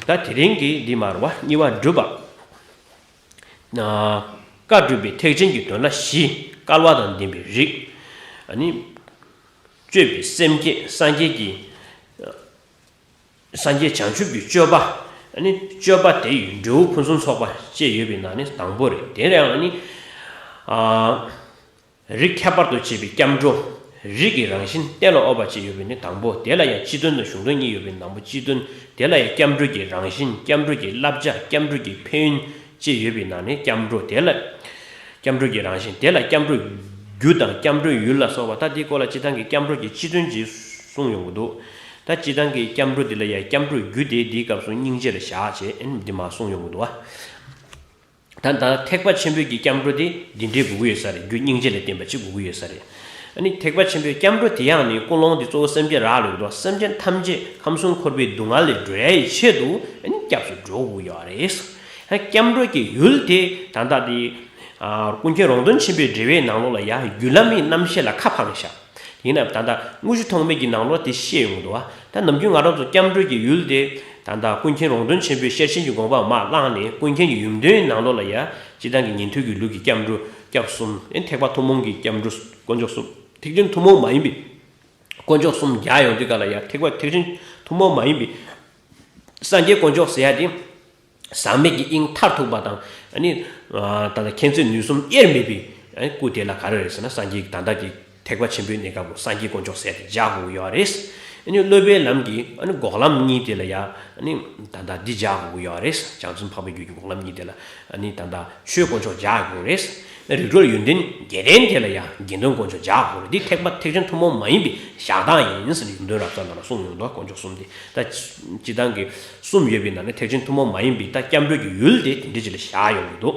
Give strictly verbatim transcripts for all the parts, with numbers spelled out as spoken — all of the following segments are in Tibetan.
ད་དེ་རིང་གི་འདི་མར་བ་གཉིས་པ་སྒྲུབ་པ། བཀའ་སྒྲུབ་པའི་ཐེག་ཆེན་གྱི་དོན་ལ་བཞི། སྐལ་བ་དང་ལྡན་པའི་རིགས། ཨ་ནི་སྤྱོད་པའི་སེམས་བསྐྱེད། སངས་རྒྱས་ཀྱི་སངས་རྒྱས་བྱང་ཆུབ་ཀྱི་སྤྱོད་པ། ཨ་ནི་སྤྱོད་པ་དེ་ཡི་འབྲས་བུ་ཕུན་སུམ་ཚོགས་པ་བཅས་ཡོད་པའི་ནང་ནས་དང་པོ་རེད། དེ་རེད། ཨ་ནི་ཨ། རིགས་ཁྱད་པར་དུ་བྱས་པའི་སྐྱབས་འགྲོ། རིགས་ཀྱི་རང་བཞིན་གཏན་ལ་དབབ་པ་བཅས་ཡོད་པའི་ནི་དང་པོ། དེ་ལ་ཡང་སྤྱི་དོན་དང་གཞུང་དོན་གཉིས་ཡོད་པའི་ནང་པོ་སྤྱི་དོན། དེ་ལ་ཡང་སྐྱབས་འགྲོ་གྱི་རང་བཞིན། སྐྱབས་འགྲོ་གྱི་བསླབ་བྱ། སྐྱབས་འགྲོ་གྱི་ཕན་ཡོན་བཅས་ཡོད་པའི་ནང་ནས་སྐྱབས་འགྲོ། དེ་ལ་སྐྱབས་འགྲོ་གྱི་རང་བཞིན། དེ་ལ་སྐྱབས་འགྲོའི་རྒྱུ་དང་སྐྱབས་འགྲོའི་ཡུལ་ལ་སོགས་པ། ད་འདི་སྐོར་ལ་སྤྱི་བཏང་གི་སྐྱབས་འགྲོ་གྱི་སྤྱི་དོན་ཅིག་གསུངས་ཡོང་གི་འདུག་ད་སྤྱི་བཏང་གི་སྐྱབས་འགྲོ་འདི་ལ་ཡང་སྐྱབས་འགྲོའི་རྒྱུ་དེ་འདིའི་སྐབས་སུ་སྙིང་རྗེ་ལ་བཞག་བྱས་ཨེ་འདི་མ་གསུངས་ཡོང་གི་འདུག་བ། ད་ད་ཐེག་པ་ཆེན་པོའི་གི་སྐྱབས་འགྲོ་དེ་འདི་འདྲའི་དགོས་ཀྱི་ཡོད་ས་རེད། རྒྱུ་སྙིང་རྗེ་ལ་བརྟེན་པ་ཅིག་དགོས་ཀྱི་ཡོད་ས་རེད། ཨ་ནི་ཐེག་པ་ཆེན་པོའི་སྐྱབས་འགྲོ་དེ་ཡང་ནི་ཀུན་སློང་དེ་གཙོ་བོ་སེམས་ཅན་རག་ལས་འདུག་སེམས་ཅན་ཐམས་ཅད་ཁམས་གསུམ་འཁོར་བའི་སྡུག་བསྔལ་ལས་སྒྲོལ་ཡའི་ཆེད་དུ་ཨ་ནི་སྐྱབས་སུ་འགྲོ་དགོས་ཀྱི་ཡོད་རེད། ཨ་སྐྱབས་འགྲོ་གི་ཡུལ་དེ་ད་ལྟ་དེ་ཨ་ཀུན་མཁྱེན་རོང་སྟོན་ཆེན་པོའི་འགྲེལ་པའི་ནང་ལོགས་ལ་ཡང་རྒྱུ་ལམ་གྱི་རྣམ་བཤད་ལ་ཁ་འཕངས་ཤག་ཡིན་ནའང་ད་ལྟ་དངོས་གཞི་ཐོགས་མེད་ཀྱི་ནང་ལོགས་དེ་བཤད་ཡོང་གི་འདུག་བ། ད་ནམ་རྒྱུན་ང་རང་ཚོ་སྐྱབས་འགྲོ་གི་ཡུལ་དེ་ད་ལྟ་ཀུན་མཁྱེན་རོང་སྟོན་ཆེན་པོའི་ཤེར་ཕྱིན་གྱི་དགོངས་པ་མར་བླངས་ནས་ཀུན་མཁྱེན་གྱི་ཡོན་ཏན་ནང་ལོགས་ལ་ཡང་སྤྱི་བཏང་གི་ཉན་ཐོས་ཀྱི་ལུགས་ཀྱི་སྐྱབས་འགྲོ་སྐྱབས་གསུམ། ཨེ་ཐེག་པ་ཐུན་མོང་གི་སྐྱབས་འགྲོ་དཀོན་མཆོག་གསུམ། ཐེག་ཆེན་ཐུན་མོང་མ་ཡིན་པའི་དཀོན་མཆོག་གསུམ་རྒྱག་ཡོང་དུས་ག་ལ་ཡང་ཐེག་པ་ཐེག་ཆེན་ཐུན་མོང་མ་ཡིན་པའི་སངས་རྒྱས་དཀོན་མཆོག་ཟེར་ཡ་དེ། ཟག་མེད་ཀྱི་དབྱིངས་མཐར་ཐུག་པ་དང་། ཨ་ནི་ད་ལྟ་མཁྱེན་བརྩེ་ནུས་གསུམ་དབྱེར་མེད་པའི་ཨ་ནི་སྐུ་དེ་ལ་ག་རེ་རེད་ཟེར་ན། སངས་རྒྱས་ད་ལྟ་གི་ཐེག་པ་ཆེན་པོའི་གནས་སྐབས་སུ་སངས་རྒྱས་དཀོན་མཆོག་ཟེར་དེ་སྦྱར་དགོས་ཀྱི་ཡོད་རེད། ཨ་ནི་སློབ་པའི་ལམ་གྱི་ཨ་ནི་འགོག་ལམ་གཉིས་དེ་ལ་ཡང་ཨ་ནི་ད་ལྟ་འདི་སྦྱར་དགོས་ཀྱི་ཡོད་རེད། བྱང་སེམས་འཕགས་པའི་རྒྱུད་ཀྱི་འགོག་ལམ་གཉིས་དེ་ལ་ཨ་ནི་ད་ལྟ་ཆོས་དཀོན་མཆོག་སྦྱར་དགོས་རེད། རིགས་གྲོལ་ཡོན་ཏན་བརྒྱད་ལྡན་དེ་ལ་ཡང་དགེ་འདུན་དཀོན་མཆོག་སྦྱར་དགོས་རེད། འདི་ཐེག་པ་ཐེག་ཆེན་ཐུན་མོང་མ་ཡིན་པའི་བཞག་སྟངས་ཡིན་ཟེར་ནས་ཡོན་ཏན་རབ་གསལ་ནང་ལ་གསུངས་ཡོང་འདུག་དཀོན་མཆོག་གསུམ་དེ་ད་སྤྱི་བཏང་གི་གསུམ་ཡོད་པའི་ནང་ནས་ཐེག་ཆེན་ཐུན་མོང་མ་ཡིན་པའི་ད་སྐྱབས་འགྲོ་གི་ཡུལ་དེ་དེ་འདྲ་ཅིག་ལ་བཞག་ཡོང་གི་འདུག་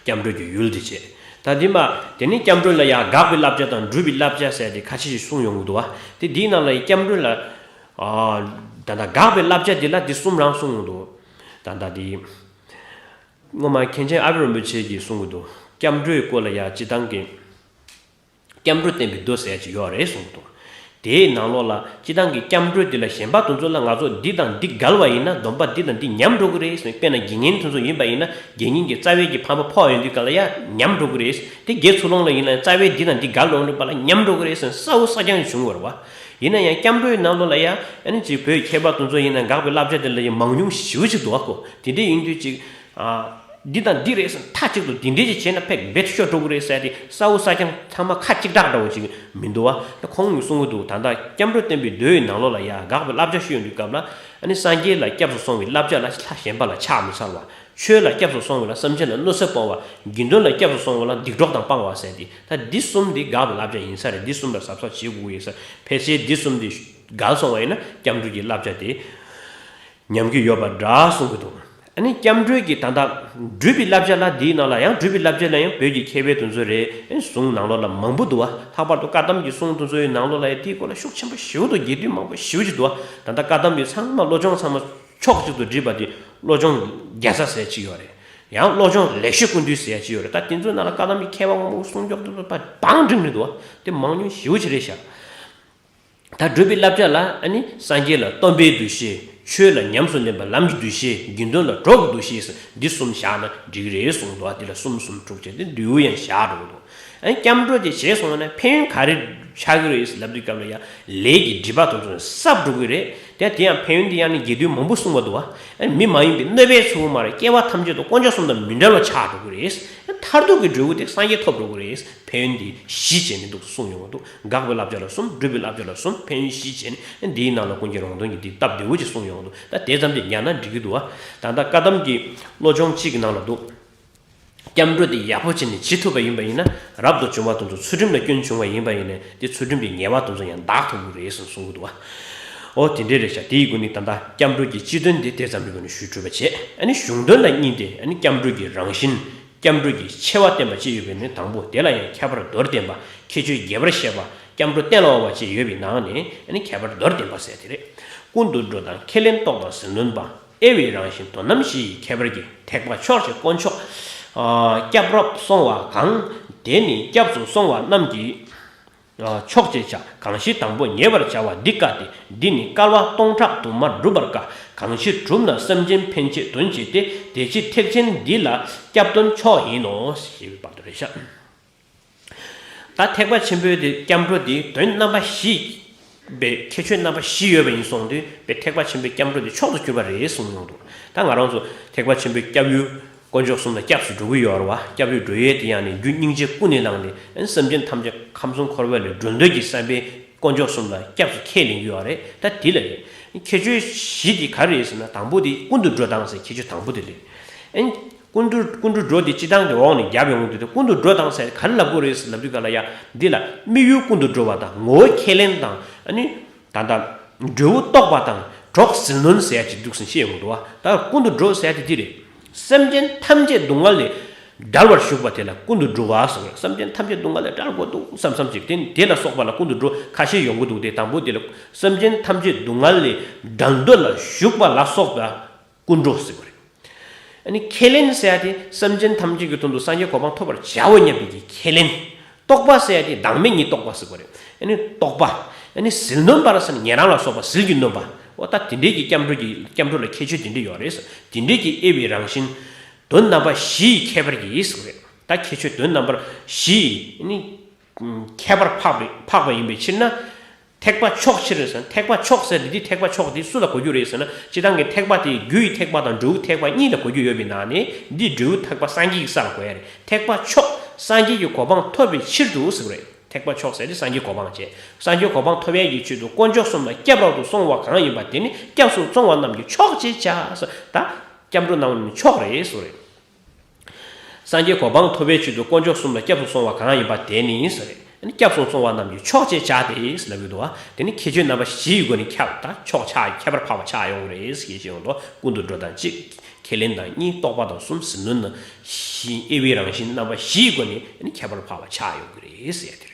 སྐྱབས་འགྲོ་གི་ཡུལ་དེ་བྱས། ད་འདི་མ་དེ་ནི་སྐྱབས་འགྲོ་ལ་ཡང་དགག་པའི་བསླབ་བྱ་དང་སྒྲུབ་པའི་བསླབ་བྱ་ཟེར་དེ་ཁ་ཤས་ཤིག་གསུངས་ཡོང་གི་འདུག་བ། དེ་འདིའི་ནང་ལ་ཡང་སྐྱབས་འགྲོ་ལ་ཨ་ད་ལྟ་དགག་པའི་བསླབ་བྱ་འདི་ལ་འདི་གསུམ་རང་གསུངས་ཡོང་གི་འདུག་ད་ལྟ་འདི་སྔོན་མ་མཁན་ཆེན་ཨ་པད་རིན་པོ་ཆེ་གིས་གསུང་གི་འདུག་སྐྱབས་འགྲོའི་སྐོར་ལ་ཡང་སྤྱི་བཏང་གི་སྐྱབས་འགྲོ་བསྟན་པའི་མདོ་ཟེར་ཅིག་ཡོད་རེད་གསུངས་འདུག་དེའི་ནང་ལོགས་ལ་སྤྱི་བཏང་གི་སྐྱབས་འགྲོ་འདི་ལ་གཞན་པ་དེ་ཚོ་ལ་ང་ཚོ་འདི་དང་འདི་འགལ་བ་ཡིན་ན་སྡོམ་པ་འདི་དང་འདི་ཉམས་འགྲོ་གི་རེད་ཟེར། དཔེར་ན་དགེ་བསྙེན་དེ་ཚོ་ཡིན་པ་ཡིན་ན་དགེ་བསྙེན་གྱི་རྩ་བའི་གི་ཕམ་པ་ཕོག་ཡོང་དུས་ག་ལ་ཡང་ཉམས་འགྲོ་གི་རེད། དེ་དགེ་ཚུལ་སློང་ལ་ཡིན་ན་རྩ་བའི་འདི་དང་འདི་འགལ་འགྲོ་གི་རེད་པ་ལ་ཉམས་འགྲོ་གི་རེད་ཟེར་གསལ་པོ་གསལ་རྐྱང་བྱུང་བ་རེད་པ། ཡིན་ན་ཡང་སྐྱབས་འགྲོའི་ནང་ལོགས་ལ་ཡང་ཨ་ནི་ཅིག་བོད་མཁས་པ་དེ་ཚོ་ཡིན་ན་དགག་པའི་བསླབ་བྱ་དེ་ལ་ཡང་མང་ཉུང་ཞེ་པོ་ཅིག་འདུག་ག་ཁོ། དེ་འདྲ་ཡིན་དུས་ཅིག་ཨ། འདི་དང་འདི་རེད་ཟེར་མཐའ་གཅིག་ཏུ་འདི་འདྲས་ཅིག་བྱས་ན་ཕེག་བེད་ཤོར་འགྲོ་གི་རེད་ཟེར་ཏེ་གསལ་པོ་གསལ་རྐྱང་ཚང་མ་ཁ་གཅིག་གྲགས་འདྲ་བོ་ཅིག་མི་འདུག་བ། ད་ཁོང་གིས་གསུང་གི་འདུག་ད་ལྟ་སྐྱབས་འགྲོ་བསྟན་པའི་མདོའི་ནང་ལོགས་ལ་ཡང་དགག་པའི་བསླབ་བྱ་ཞུ་ཡོང་དུས་སྐབས་ལ་ཨ་ནི་སངས་རྒྱས་ལ་སྐྱབས་སུ་སོང་བའི་བསླབ་བྱ་ལ་ལྷ་གཞན་པ་ལ་ཕྱག་མི་འཚལ་བ། ཆོས་ལ་སྐྱབས་སུ་སོང་བ་ལ་སེམས་ཅན་ལ་གནོད་འཚེ་སྤོང་བ། དགེ་འདུན་ལ་སྐྱབས་སུ་སོང་བ་ལ་སྡིག་གྲོགས་དང་སྤང་བ་ཟེར་ཏེ་ད་འདི་གསུམ་འདི་དགག་པའི་བསླབ་བྱ་ཡིན་ས་རེད། འདི་གསུམ་ལ་གཟབ་གཟབ་བྱེད་དགོས་ཀྱི་ཡོད་ས། ཕལ་ཆེར་འདི་གསུམ་འདི་འགལ་སོང་བ་ཡིན་ན་སྐྱབས་འགྲོ་གི་བསླབ་བྱ་དེ། ཉམས་ཀྱི་ཡོད་པ་འདྲ་གསུང་གི་འདུག་ཨ་ནི་སྐྱབས་འགྲོའི་གི་ད་ལྟ་སྒྲུབ་པའི་བསླབ་བྱ་ལ་འདིའི་ནང་ལ་ཡང་སྒྲུབ་པའི་བསླབ་བྱ་ལ་ཡང་བོད་ཀྱི་མཁས་པའི་དོན་ཚོ་རེད། ཨེ་གསུང་ནང་ལོགས་ལ་མང་པོ་འདུག་བ། ལྷག་པར་དུ་བཀའ་གདམས་ཀྱི་གསུང་དོན་ཚོའི་ནང་ལོགས་ལ་ཡང་དེའི་སྐོར་ལ་ཤུགས་ཆེན་པོ་ཞེ་པོ་འདུག་རྒྱས་བསྡུས་མང་པོ་ཞེ་པོ་ཅིག་འདུག་བ། ད་ལྟ་བཀའ་གདམས་ཀྱི་ཚང་མ་བློ་སྦྱོང་ཚང་མ་ཕྱོགས་གཅིག་ཏུ་བསྒྲིལ་བ་དེ་བློ་སྦྱོང་རྒྱལ་ས་ཟེར་གཅིག་ཡོད་རེད། ཡང་བློ་སྦྱོང་ལེགས་བཤད་ཀུན་བཏུས་ཟེར་གཅིག་ཡོད་རེད། ད་དེ་ཚོའི་ནང་ལ་བཀའ་གདམས་ཀྱི་མཁས་པ་མང་པོ་གསུང་སྐྱོག་དེ་ཚོ་བང་བསྒྲིགས་ནས་འདུག་བ། དེ་མང་ཉུང་ཞེ་པོ་ཅིག་རེད་ཤག་ད་སྒྲུབ་པའི་བསླབ་བྱ་ལ་ཨ་ནི་སངས་རྒྱས་ལ་སྟོན་པའི་འདུ་ཤེས། ཆོས་ལ་ཉམས་སུ་ལེན་པ་ལམ་གྱི་འདུ་ཤེས། དགེ་འདུན་ལ་གྲོགས་ཀྱི་འདུ་ཤེས། འདི་གསུམ་བཞག་ན་འགྲིག་རེད་གསུངས་འདུག་ཨ་དེ་ལ་གསུམ་གསུམ་དྲུག་བྱས་ཏེ་འདུལ་ཡང་བཞག་འགྲོ་གི་འདུག་ཨ་ནི་སྐྱབས་འགྲོ་དེ་བྱས་སོང་ན་ཕན་ཡོན་ག་རེ་ཆགས་ཀྱི་རེད་ལབ་དུས་སྐབས་ལ་ཡང་ལས་ཀྱི་སྒྲིབ་པ་དེ་ཚོ་སྲབ་འགྲོ་གི་རེད། དེ་དེ་ཡང་ཕན་ཡོན་དེ་ཡང་ནི་རྒྱས་བསྡུས་མང་པོ་གསུངས་པ་འདུག་ཨ་ནི་མི་མ་ཡིན་པའི་གནོད་པའི་ཚུལ་མ་རེད། སྐྱེ་བ་ཐམས་ཅད་དུ་དཀོན་མཆོག་གསུམ་དང་མི་འབྲལ་བ་ཆགས་འགྲོ་གི་རེད། མཐར་ཐུག་གི་འབྲས་བུ་དེ་སངས་རྒྱས་ཐོབ་འགྲོ་གི་རེད། ཕན་ཡོན་འདི་བཞི་བྱས་ནས་འདུག་གསུངས་ཡོང་བ་འདུག་དགག་པའི་བསླབ་བྱ་ལ་གསུམ། སྒྲུབ་པའི་བསླབ་བྱ་ལ་གསུམ། ཕན་ཡོན་བཞི་བྱས་ནས་འདིའི་ནང་ལ་ཀུན་མཁྱེན་རོང་སྟོན་གྱིས་འདི་སྟབས་བདེ་བོ་ཅིག་གསུངས་ཡོང་བ་འདུག་ད་དེ་ཙམ་དེ་ཉར་ན་འགྲིག་གི་འདུག་བ། ད་ལྟ་བཀའ་གདམས་ཀྱི་བློ་སྦྱོང་གཅིག་གི་ནང་ལ་འདུག་སྐྱབས་འགྲོ་དེ་ཡག་པོ་བྱས་ནས་བྱེད་ཐུབ་པ་ཡིན་པ་ཡིན་ན་རབ་ཏུ་བྱུང་བ་དེ་ཚོ་ཚུལ་ཁྲིམས་ལ་སྐྱོན་བྱུང་བ་ཡིན་པ་ཡིན་ནའི་དེ་ཚུལ་ཁྲིམས་ཀྱི་ཉེས་པ་དེ་ཚོ་ཡང་འདག་ཐུབ་ཀྱི་རེད་ཟེར་གསུང་གི་འདུག་བ། ཨོ་དེ་འདྲས་རེད་ཤག་དེའི་སྒོ་ནས་ད་ལྟ་སྐྱབས་འགྲོ་གྱི་སྤྱི་དོན་དེ་དེ་ཙམ་གྱི་སྒོ་ནས་ཞུས་གྲུབ་པ་བྱས། ཨ་ནི་གཞུང་དོན་ལ་གཉིས་ཏེ། ཨ་ནི་སྐྱབས་འགྲོ་གྱི་རང་བཞིན། སྐྱབས་འགྲོ་གྱི་ཆེ་བ་བསྟན་པ་བཅས་ཡོད་པའི་ནི་དང་པོ། དེ་ལ་ཡང་ཁྱད་པར་མདོར་བསྟན་པ། ཁྱད་ཆོས་རྒྱས་པར་བཤད་པ། སྐྱབས་འགྲོ་གཏན་ལ་དབབ་པ་བཅས་ཡོད་པའི་ནང་ནས་ཨ་ནི་ཁྱད་པར་མདོར་བསྟན་པ་ཟེར་དེ་རེད། ཀུན་ཏུ་འགྲོ་དང་ཁས་ལེན་རྟོགས་དང་ཟིལ་གནོན་པ། དབྱེ་བའི་རང་བཞིན་དོན་རྣམ་བཞི་ཡི་ཁྱད་པར་གྱིས། ཐེག་པ་མཆོག་ཅེས་དཀོན་མཆོག་ཨ་སྐྱབས་རབ་སོང་བ་གང་། དེ་ནི་སྐྱབས་སུ་སོང་བ་རྣམས་ཀྱི་ ཕྱོགས་ཅེས་བྱ། གང་ཞིག་དང་པོ་ཉེ་བར་བྱ་བ་འདི་དཀའ་སྟེ། འདི་ནི་བསྐལ་པ་སྟོང་ཕྲག་དུ་མར་འགྲུབ་པར་དཀའ། གང་ཞིག་གྲུབ་ན་སེམས་ཅན་ཕན་ཕྱིར་དོན་བྱེད་དེ། དེ་ཕྱིར་ཐེག་ཆེན་འདི་ལ་སྐྱབས་དོན་མཆོག་ཡིན་ནོ། ཞེས་པའི་བར་དུ་རེད་ཤག་ད་ཐེག་པ་ཆེན་པོའི་དེ་སྐྱབས་འགྲོ་དེ་དོན་རྣམ་པ་བཞི། པའི་ཁྱད་ཆོས་རྣམ་པ་བཞི་ཡོད་པ་ཡིན་སོང་དུས་པའི་ཐེག་པ་ཆེན་པོའི་སྐྱབས་འགྲོ་དེ་མཆོག་ཏུ་གྱུར་པ་རེད་གསུངས་ཡོང་འདུག་ད་ང་རང་ཚོ་ཐེག་པ་ཆེན་པོའི་སྐྱབས་ཡུལ་དཀོན་མཆོག་གསུམ་ལ་སྐྱབས་སུ་འགྲོ་གི་ཡོད་རེད་བ། སྐྱབས་ཡུལ་འགྲོ་ཡས་དེ་ཡང་ནི་རྒྱུ་སྙིང་རྗེ་ཀུན་ནས་བསླངས་ཏེ་སེམས་ཅན་ཐམས་ཅད་ཁམས་གསུམ་འཁོར་བ་ལས་སྒྲོལ་འདོད་ཀྱི་བསམ་པས་དཀོན་མཆོག་གསུམ་ལ་སྐྱབས་སུ་ཁས་ལེན་གྱི་ཡོད་རེད། ད་དེ་ལ་ཁྱད་ཆོས་བཞི་དེ་ག་རེ་རེད་ཟེར་ན། དང་པོ་དེ་ཀུན་ཏུ་འགྲོ་སྟངས་ཟེར་ཁྱད་ཆོས་དང་པོ་དེ་རེད། ཀུན་འགྲོ་ཀུན་འགྲོ་འགྲོ་དེ་སྤྱི་བཏང་གི་འོག་ནས་རྒྱབ་ཡོང་གི་འདུག་དེ་ཀུན་ཏུ་འགྲོ་དང་ཟེར་ག་རེ་ལབ་དགོས་རེད་ཟེར་ལབ་དུས་ག་ལ་ཡ། འདི་ལ་དམིགས་ཡུལ་ཀུན་ཏུ་འགྲོ་བ་དང་ངོ་བོ་ཁས་ལེན་དང་ཨ་ནི་ད་ལྟ་འབྲས་བུ་རྟོགས་པ་དང་གྲོགས་ཟིལ་གནོན་ཟེར་ཡ་ཅིག་འདུག་ཟིན་ཤེས་ཡོང་གི་འདུག་བ། ད་ཀུན་ཏུ་འགྲོ་ཟེར་ཡ་དེ་འདི་རེད། སེམས་ཅན་ཐམས་ཅད་སྡུག་བསྔལ་ལས་བསྒྲལ་བར་ཞུགས་པ་དེ་ལ་ཀུན་ཏུ་འགྲོ་བ་ཟེར་བ་རེད། སེམས་ཅན་ཐམས་ཅད་སྡུག་བསྔལ་ལས་བསྒྲལ་དགོས་འདུག་བསམ་བསམ་ཅིག་དེ་དེ་ལ་སོགས་པ་ལ་ཀུན་ཏུ་འགྲོ་ཁ་ཤས་ཡོང་གི་འདུག་དེ་དང་པོ་དེ་ལ་སེམས་ཅན་ཐམས་ཅད་སྡུག་བསྔལ་ལས་བསྒྲལ་འདོད་ལ་ཞུགས་པ་ལ་སོགས་པ་ཀུན་འགྲོ་ཟེར་བ་རེད། ཨ་ནི་ཁས་ལེན་ཟེར་ཡ་དེ་སེམས་ཅན་ཐམས་ཅད་ཀྱི་དོན་དུ་སངས་རྒྱས་གོ་འཕང་ཐོབ་པར་བྱའོ་སྙམ་པའི་གི་ཁས་ལེན། རྟོག་པ་ཟེར་ཡ་དེ་བདག་མེད་གཉིས་རྟོགས་པ་ཟེར་བ་རེད། ཨ་ནི་རྟོག་པ། ཨ་ནི་ཟིལ་གནོན་པར་ཟེར་ན་ཉན་རང་ལ་སོགས་པ་ཟིལ་གྱིས་གནོན་པ། འོ་ད་དེ་འདྲའི་གི་སྐྱབས་འགྲོ་གི་སྐྱབས་འགྲོ་ལ་ཁྱད་ཆོས་དེ་འདྲ་ཡོད་རེད་ཟེར། དེ་འདྲའི་གི་དབྱེ་བའི་རང་བཞིན། དོན་རྣམ་པ་བཞི་ཡི་ཁྱད་པར་གྱིས་ཟེར་བ་རེད། ད་ཁྱད་ཆོས་དོན་རྣམ་པར་བཞི་ཡི་ཨ་ནི་ཁྱད་པར་འཕགས་པའི་འཕགས་པ་ཡིན་པའི་ཕྱིར་ན། ཐེག་པ་མཆོག་ཕྱིར་ཟེར་ན། ཐེག་པ་མཆོག་ཟེར་དེ་འདི་ཐེག་པ་མཆོག་དེ་སུ་ལ་གོ་རྒྱུ་རེད་ཟེར་ན། སྤྱི་བཏང་གི་ཐེག་པ་དེ་རྒྱུ་ཡི་ཐེག་པ་དང་འབྲས་བུ་ཐེག་པ་གཉིས་ལ་གོ་རྒྱུ་ཡོད་པའི་ནང་ནས་འདི་འབྲས་བུ་ཐེག་པ་སངས་རྒྱས་ཀྱི་ས་ལ་གོ་ཡ་རེད། ཐེག་པ་མཆོག་སངས་རྒྱས་ཀྱི་གོ་འཕང་ཐོབ་པའི་ཕྱིར་དུ་ཟེར་བ་རེད། ཐེག་པ་མཆོག་ཟེར་དེ་སངས་རྒྱས་གོ་འཕང་བྱས། སངས་རྒྱས་གོ་འཕང་ཐོབ་ཡ་གི་ཆེད་དུ་དཀོན་མཆོག་གསུམ་ལ་སྐྱབས་རབ་ཏུ་སོང་བ་གང་ཡིན་པ་དེ་ནི་སྐྱབས་སུ་སོང་བ་རྣམས་ཀྱི་མཆོག་ཅེས་བྱ་ཟེར། ད་སྐྱབས་འགྲོ་རྣམས་ནི་མཆོག་རེད་ཟེར་བ་རེད། སངས་རྒྱས་གོ་འཕང་ཐོབ་པའི་ཆེད་དུ་དཀོན་མཆོག་གསུམ་ལ་སྐྱབས་སུ་སོང་བ་གང་ཡིན་པ་དེ་ནི་ཟེར། ཨ་ནི་སྐྱབས་སུ་སོང་བ་རྣམས་ཀྱི་མཆོག་ཅེས་བྱ་སྟེ་ཟེར་ལབ་ཡོད་དོ། དེ་ནི་ཁྱད་ཆོས་རྣམ་པ་བཞི་ཡི་སྒོ་ནས་ཁྱབ་ད་མཆོག་ཆགས་ཁྱད་པར་འཕགས་པ་ཆགས་ཡོང་གི་རེད་ཟེར་ཞེས་ཡོང་དོ། ཀུན་ཏུ་འགྲོ་དང་གཅིག་ཁས་ལེན་དང་གཉིས། རྟོག་པ་དང་གསུམ། ཟིལ་གནོན་དང་བཞི། དབྱེ་བའི་རང་བཞིན་རྣམ་པ་བཞི་ཡི་སྒོ་ནས་ཨ་ནི་ཁྱད་པར་འཕགས་པ་ཆགས་ཡོང་གི་རེད་ཟེར་ཡ་དེ་རེད།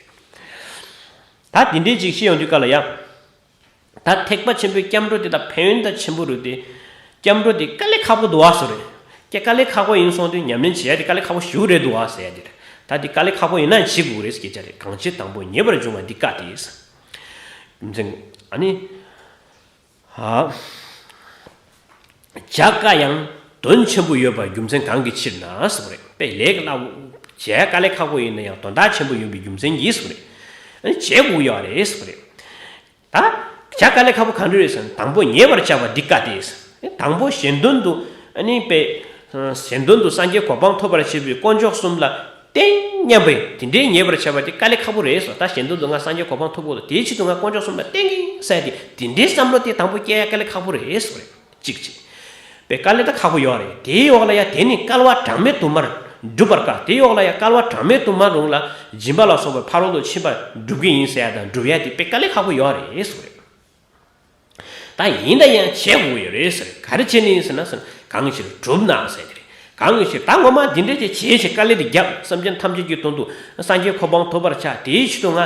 ད་དེ་འདྲའི་ཅིག་ཤེས་ཡོང་དུས་ག་ལ་ཡ། ད་ཐེག་པ་ཆེན་པོའི་སྐྱབས་འགྲོ་དེ་དང་ཕན་ཡོན་དང་ཆེན་པོ་རེད་དེ། སྐྱབས་འགྲོ་དེ་དཀའ་ལས་ཁག་པོ་འདུག་བ་ཟེར་རེད། ཀྱེ་དཀའ་ལས་ཁག་པོ་ཡིན་སོང་དུས་ཉམས་ལེན་བྱེད་ཡ་དེ་དཀའ་ལས་ཁག་པོ་ཞེ་པོ་རེད་འདུག་བ་ཟེར་ཡ་དེ་རེད། ད་དེ་དཀའ་ལས་ཁག་པོ་ཡིན་ན་བྱེད་དགོས་རེད་ཟེར་སྐད་ཆ་རེད། གང་ཕྱིར་དང་པོ་ཉེ་བར་འབྱུང་བ་འདི་དཀའ་སྟེ། རྒྱུ་མཚན་ཨ་ནི། ཧ། བྱ་དཀའ་ཡང་དོན་ཆེན་པོ་ཡོད་པ་རྒྱུ་མཚན་གང་གི་ཕྱིར་ན་ཟེར་བ་རེད། དཔེ་ལས་ཀ་སླ་བོ། བྱས་དཀའ་ལས་ཁག་པོ་ཡིན་ན་ཡང་དོན་དག་ཆེན་པོ་ཡོད་པའི་རྒྱུ་མཚན་གྱིས་ཟེར་བ་རེད། ཨ་ནི་བྱེད་དགོས་ཡོད་རེད་ཟེར་བ་རེད། ད། བྱ་དཀའ་ལས་ཁག་པོ་གང་འདྲ་རེད་ཟེར་ན། དང་པོ་ཉེ་བར་བྱ་བ་འདི་དཀའ་སྟེ། དང་པོ་གཞན་དོན་དུ་ཨ་ནི་པའི། གཞན་དོན་དུ་སངས་རྒྱས་གོ་འཕང་ཐོབ་པར་བྱེད་པའི་དཀོན་མཆོག་གསུམ་ལ་བརྟེན་སྙམ་པའི་དེ་འདྲའི་ཉེ་བར་བྱ་བ་འདི་དཀའ་ལས་ཁག་པོ་རེད་ཟེར། ད་གཞན་དོན་དུ་ང་སངས་རྒྱས་གོ་འཕང་ཐོབ་དགོས་ལ་དེའི་ཆེད་དུ་ང་དཀོན་མཆོག་གསུམ་ལ་བརྟེན་གྱིན་ཟེར་ཏེ་དེ་འདྲའི་བསམ་བློ་དེ་དང་པོ་སྐྱེ་ཡ་དཀའ་ལས་ཁག་པོ་རེད་ཟེར་བ་རེད། གཅིག་བྱས། པའི་དཀའ་ལས་ད་ཁག་པོ་ཡོད་རེད། དེའི་འོག་ལ་ཡ་དེ་ནི་བསྐལ་པ་གྲངས་མེད་དུ་མར་འགྲུབ་པར་དཀའ། དེའི་འོག་ལ་ཡ་བསྐལ་པ་གྲངས་མེད་དུ་མ་རིང་ལ་སྦྱིན་པ་ལ་སོགས་པའི་ཕ་རོལ་ཏུ་ཕྱིན་པ་འགྲུབ་ཀྱི་ཡིན་ཟེར་ཡ་དང་འགྲུབ་ཡ་དེ་དཔེ་དཀའ་ལས་ཁག་པོ་ཡོད་རེད་ཟེར་བ་རེད། ད་ཡིན་ད་ཡང་བྱེད་དགོས་ཡོད་རེད་ཟེར། ག་རེ་བྱས་ནས་ཡིན་ཟེར་ན་ཟེར། གང་ཞིག་གྲུབ་ན་ཟེར་དེ་རེད། གང་ཞིག་ད་ངོ་མ་འདི་འདྲས་ཀྱི་བྱེད་ཞིག་དཀའ་ལས་དེ་བརྒྱབ། སེམས་ཅན་ཐམས་ཅད་ཀྱི་དོན་དུ་སངས་རྒྱས་གོ་འཕང་ཐོབ་པར་བྱ། དེའི་ཆེད་དུ་ང་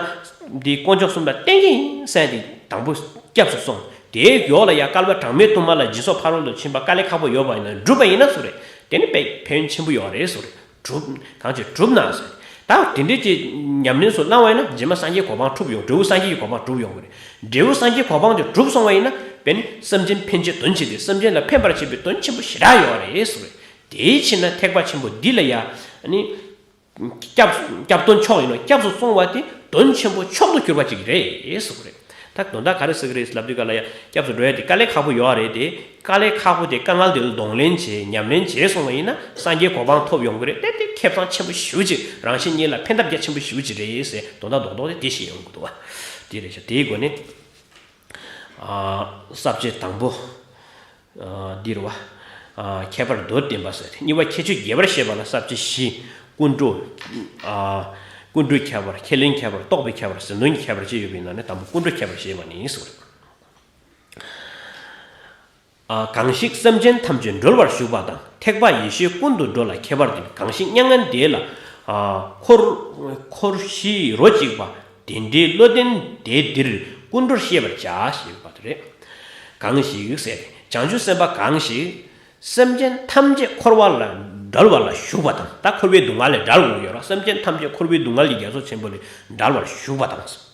འདི་དཀོན་མཆོག་གསུམ་ལ་བརྟེན་གྱི་ཡིན་ཟེར་ཏེ་དང་པོ་སྐྱབས་སུ་སོང་། དེའི་འོག་ལ་ཡང་བསྐལ་པ་གྲངས་མེད་དུ་མ་ལ་སྦྱིན་སོགས་ཕ་རོལ་ཏུ་ཕྱིན་པ་དཀའ་ལས་ཁག་པོ་ཡོད་པ་ཡིན་ན་འགྲུབ་པ་ཡིན་ན་ཟེར་རེད། དེ་ནི་དཔེ་ཕན་ཡོན་ཆེན་པོ་ཡོད་རེད་ཟེར། གྲུབ། གང་ཅི་གྲུབ་ན་ཟེར། ད་དེ་འདྲས་ཀྱི་ཉམས་ལེན་སོགས་གནང་བ་ཡིན་ན་རྗེས་མ་སངས་རྒྱས་གོ་འཕང་ཐོབ་ཡོང་། འབྲས་བུ་སངས་རྒྱས་ཀྱི་གོ་འཕང་འགྲུབ་ཡོང་གི་རེད། འབྲས་བུ་སངས་རྒྱས་གོ་འཕང་དེ་གྲུབ་སོང་བ་ཡིན་ན་དཔེ་ནི་སེམས་ཅན་ཕན་བྱེད་དོན་བྱེད་དེ་སེམས་ཅན་ལ་ཕན་པར་བྱེད་པའི་དོན་ཆེན་པོ་ཞེ་དྲག་ཡོད་རེད་ཟེར་བས། དེའི་ཕྱིར་ན་ཐེག་པ་ཆེན་པོ་འདི་ལ་ཡ་ནི། སྐྱབས་སྐྱབས་དོན་མཆོག་ཡིན་ནོ། སྐྱབས་སུ་སོང་བ་དེ་དོན་ཆེན་པོ་མཆོག་ཏུ་གྱུར་པ་ཅིག་རེད་ཟེར་བ་རེད། ད་དོན་དག་ག་རེ་ཟེར་གི་རེད་ལབ་དུས་ག་ལ་ཡ་སྐྱབས་སུ་འགྲོ་ཡ་དེ་དཀའ་ལས་ཁག་པོ་ཡོད་རེད་དེ། དཀའ་ལས་ཁག་པོ་དེ་དཀའ་ངལ་དེ་ལ་གདོང་ལེན་བྱས་ཉམས་ལེན་བྱས་སོང་བ་ཡིན་ན་སངས་རྒྱས་གོ་འཕང་ཐོབ་ཡོང་གི་རེད་དེ། དེ་ཁེ་བཟང་ཆེན་པོ་ཞེ་པོ་ཅིག་རང་གཞན་གཉིས་ལ་ཕན་ཐབས་རྒྱ་ཆེན་པོ་ཞེ་པོ་ཅིག་རེད་ཟེར་དོན་དག་རྡོག་རྡོག་དེ་དེ་ཤེས་ཡོང་གི་འདུག་བ། དེ་རེད་ཤག་དེའི་སྒོ་ནས། ཨ། ས་བཅད་དང་པོ། ཨ། འདི་རེད་བ། ཨ། ཁྱད་པར་མདོར་བསྟན་པ་ཟེར། གཉིས་པ་ཁྱད་ཆོས་རྒྱས་པར་བཤད་པ་ལ་ས་བཅད་བཞི། ཀུན་འགྲོ། ཨ། ཀུན་འགྲོའི་ཁྱད་པར། ཁས་ལེན་ཁྱད་པར། རྟོག་པའི་ཁྱད་པར། ཟིལ་གནོན་གྱི་ཁྱད་པར་བཅས་ཡོད་པའི་ནང་ནས་དང་པོ་ཀུན་འགྲོའི་ཁྱད་པར་བཤད་པ་ནི་ཟེར། ཨ། གང་ཞིག་སེམས་ཅན་ཐམས་ཅད་གྲོལ་བར་ཞུགས་པ་དང་། ཐེག་པ་ཡེ་ཤེས་ཀུན་ཏུ་འགྲོ་ལ་ཁྱད་པར་ལྡན། གང་ཞིག་མྱ་ངན་འདས་ལ། ཨ། འཁོར་འཁོར་ཞི་རོ་གཅིག་པ། དེ་འདྲའི་བློ་ལྡན་དེ་འདིར་ཀུན་འགྲོར་ཤེས་པར་བྱ། ཞེས་པ་དེ་རེད། གང་ཞིག་ཟེར་ཏེ། བྱང་ཆུབ་སེམས་དཔའ་གང་ཞིག་སེམས་ཅན་ཐམས་ཅད་འཁོར་བ་ལས་བསྒྲལ་བ་ལ་ཞུགས་པ་དང་། ད་འཁོར་བའི་སྡུག་བསྔལ་ལས་བསྒྲལ་དགོས་ཡོད་རེད། སེམས་ཅན་ཐམས་ཅད་འཁོར་བའི་སྡུག་བསྔལ་གྱི་རྒྱ་མཚོ་ཆེན་པོ་ལས་བསྒྲལ་བར་ཞུགས་པ་དང་།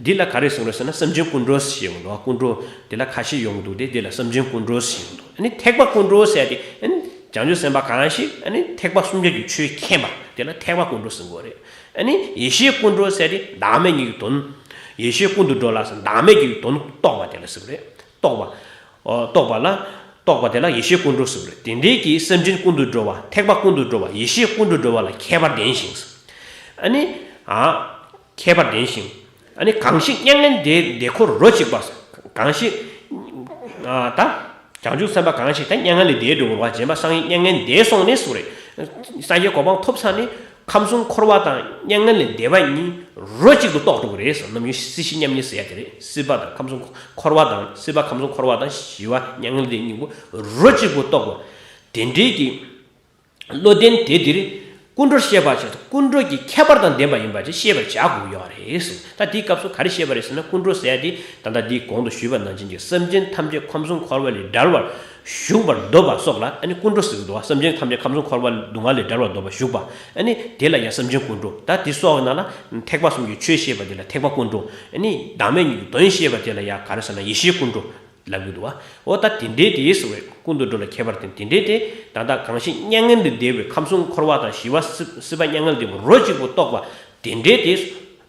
འདི་ལ་ག་རེ་གསུངས་རེད་ཟེར་ན། སེམས་ཅན་ཀུན་འགྲོ་ཞེས་ཡོང་འདུག་ཀུན་འགྲོ་འདི་ལ་ཁ་ཤས་ཡོང་འདུག་སྟེ། འདི་ལ་སེམས་ཅན་ཀུན་འགྲོ་ཞེས་ཡོང་འདུག་ཨ་ནི་ཐེག་པ་ཀུན་འགྲོ་ཟེར་ཏེ། ཨ་ནི་བྱང་ཆུབ་སེམས་དཔའ་གང་ཞིག་ཨ་ནི་ཐེག་པ་སུམ་ཆ་གི་ཆོས་མཁྱེན་པ་དེ་ལ་ཐེག་པ་ཀུན་འགྲོ་ཟེར་གྱི་ཡོད་རེད། ཨ་ནི་ཡེ་ཤེས་ཀུན་འགྲོ་ཟེར་ཏེ་བདག་མེད་གཉིས་ཀྱི་དོན། ཡེ་ཤེས་ཀུན་ཏུ་འགྲོ་ལ་ཟེར་བདག་མེད་གཉིས་ཀྱི་དོན་རྟོགས་པ་དེ་ལ་ཟེར་གྱི་རེད། རྟོགས་པ། ཨོ། རྟོགས་པ་ལ། རྟོགས་པ་དེ་ལ་ཡེ་ཤེས་ཀུན་འགྲོ་ཟེར་གྱི་རེད། དེ་འདྲའི་གི་སེམས་ཅན་ཀུན་ཏུ་འགྲོ་བ། ཐེག་པ་ཀུན་ཏུ་འགྲོ་བ། ཡེ་ཤེས་ཀུན་ཏུ་འགྲོ་བ་ལ་ཁྱད་པར་ལྡན་ཞིང་། ཨ་ནི། ཨ། ཁྱད་པར་ལྡན་ཞིང་། ཨ་ནི་གང་ཞིག་མྱ་ངན་འདས་འདས་འཁོར་རོ་གཅིག་པ། གང་ཞིག་ཨ། ད། བྱང་ཆུབ་སེམས་དཔའ་གང་ཞིག་ད་མྱ་ངན་ལས་འདས་འགྲོ་བར་བ་རྗེས་མ་སངས་རྒྱས་མྱ་ངན་འདས་སོང་ནས་སུ་རེད། སངས་རྒྱས་གོ་འཕང་ཐོབ་ཚར་ནས་ཁམས་གསུམ་འཁོར་བ་དང་མྱ་ངན་ལས་འདས་པ་གཉིས་རོ་གཅིག་ཏུ་རྟོགས་འགྲོ་གི་རེད་ཟེར། རྣམ་གཡེང་སྲིད་ཞི་མཉམ་ཉིད་ཟེར་ཡ་དེ་རེད། སྲིད་པ་དང་ཁམས་གསུམ་འཁོར་བ་དང་། སྲིད་པ་ཁམས་གསུམ་འཁོར་བ་དང་ཞི་བ་མྱ་ངན་ལས་འདས་གཉིས་པོ་རོ་གཅིག་པུ་རྟོགས་པ། དེ་འདྲའི་གི་བློ་ལྡན་དེ་འདིར་ཀུན་འགྲོར་ཤེས་པ་ཆེད་དུ་ཀུན་འགྲོ་གི་ཁྱད་པར་དང་ལྡན་པ་ཡིན་པ་ཅིག་ཤེས་པར་བྱ་དགོས་ཡོད་རེད་ཟེར། ད་དེའི་སྐབས་སུ་ག་རེ་བཤད་པ་རེད་ཟེར་ན། ཀུན་འགྲོ་ཟེར་ཡ་དེ་ད་ལྟ་འདིའི་གོང་དུ་ཞུས་པ་ནང་བཞིན་གྱི་སེམས་ཅན་ཐམས་ཅད་ཁམས་གསུམ་འཁོར་བ་ལས་བསྒྲལ་བར་གཞུག་པར་འདོད་པ་སོགས་ལ་ཨ་ནི་ཀུན་འགྲོ་ཟེར་གྱི་འདུག་བ། སེམས་ཅན་ཐམས་ཅད་ཁམས་གསུམ་འཁོར་བ་སྡུག་བསྔལ་ལས་བསྒྲལ་བར་འདོད་པ་གཞུག་པ། ཨ་ནི་དེ་ལ་ཡང་སེམས་ཅན་ཀུན་འགྲོ། ད་དེ་སོགས་ཡིན་ན་ལ་ཐེག་པ་གསུམ་གྱི་ཆོས་བཤད་པ་དེ་ལ་ཐེག་པ་ཀུན་འགྲོ། ཨ་ནི་བདག་མེད་གཉིས་ཀྱི་དོན་བཤད་པ་དེ་ལ་ཡང་ག་རེ་ཟེར་ན་ཡེ་ཤེས་ཀུན་འགྲོ་ལབ་ཀྱི་འདུག་བ། འོ་ད་དེ་འདྲའི་དེ་ཟེར་བའི་ཀུན་ཏུ་འགྲོ་ལ་ཁྱད་པར་ལྡན། དེ་འདྲའི་དེ་ད་ལྟ་གང་ཞིག་མྱ་ངན་ལས་འདས་པའི་ཁམས་གསུམ་འཁོར་བ་དང་ཞི་བ་སྲིད་སྲིད་པ་མྱ་ངན་ལས་འདས་པའི་རོ་གཅིག་པུ་རྟོགས་པ་དེ་འདྲའི་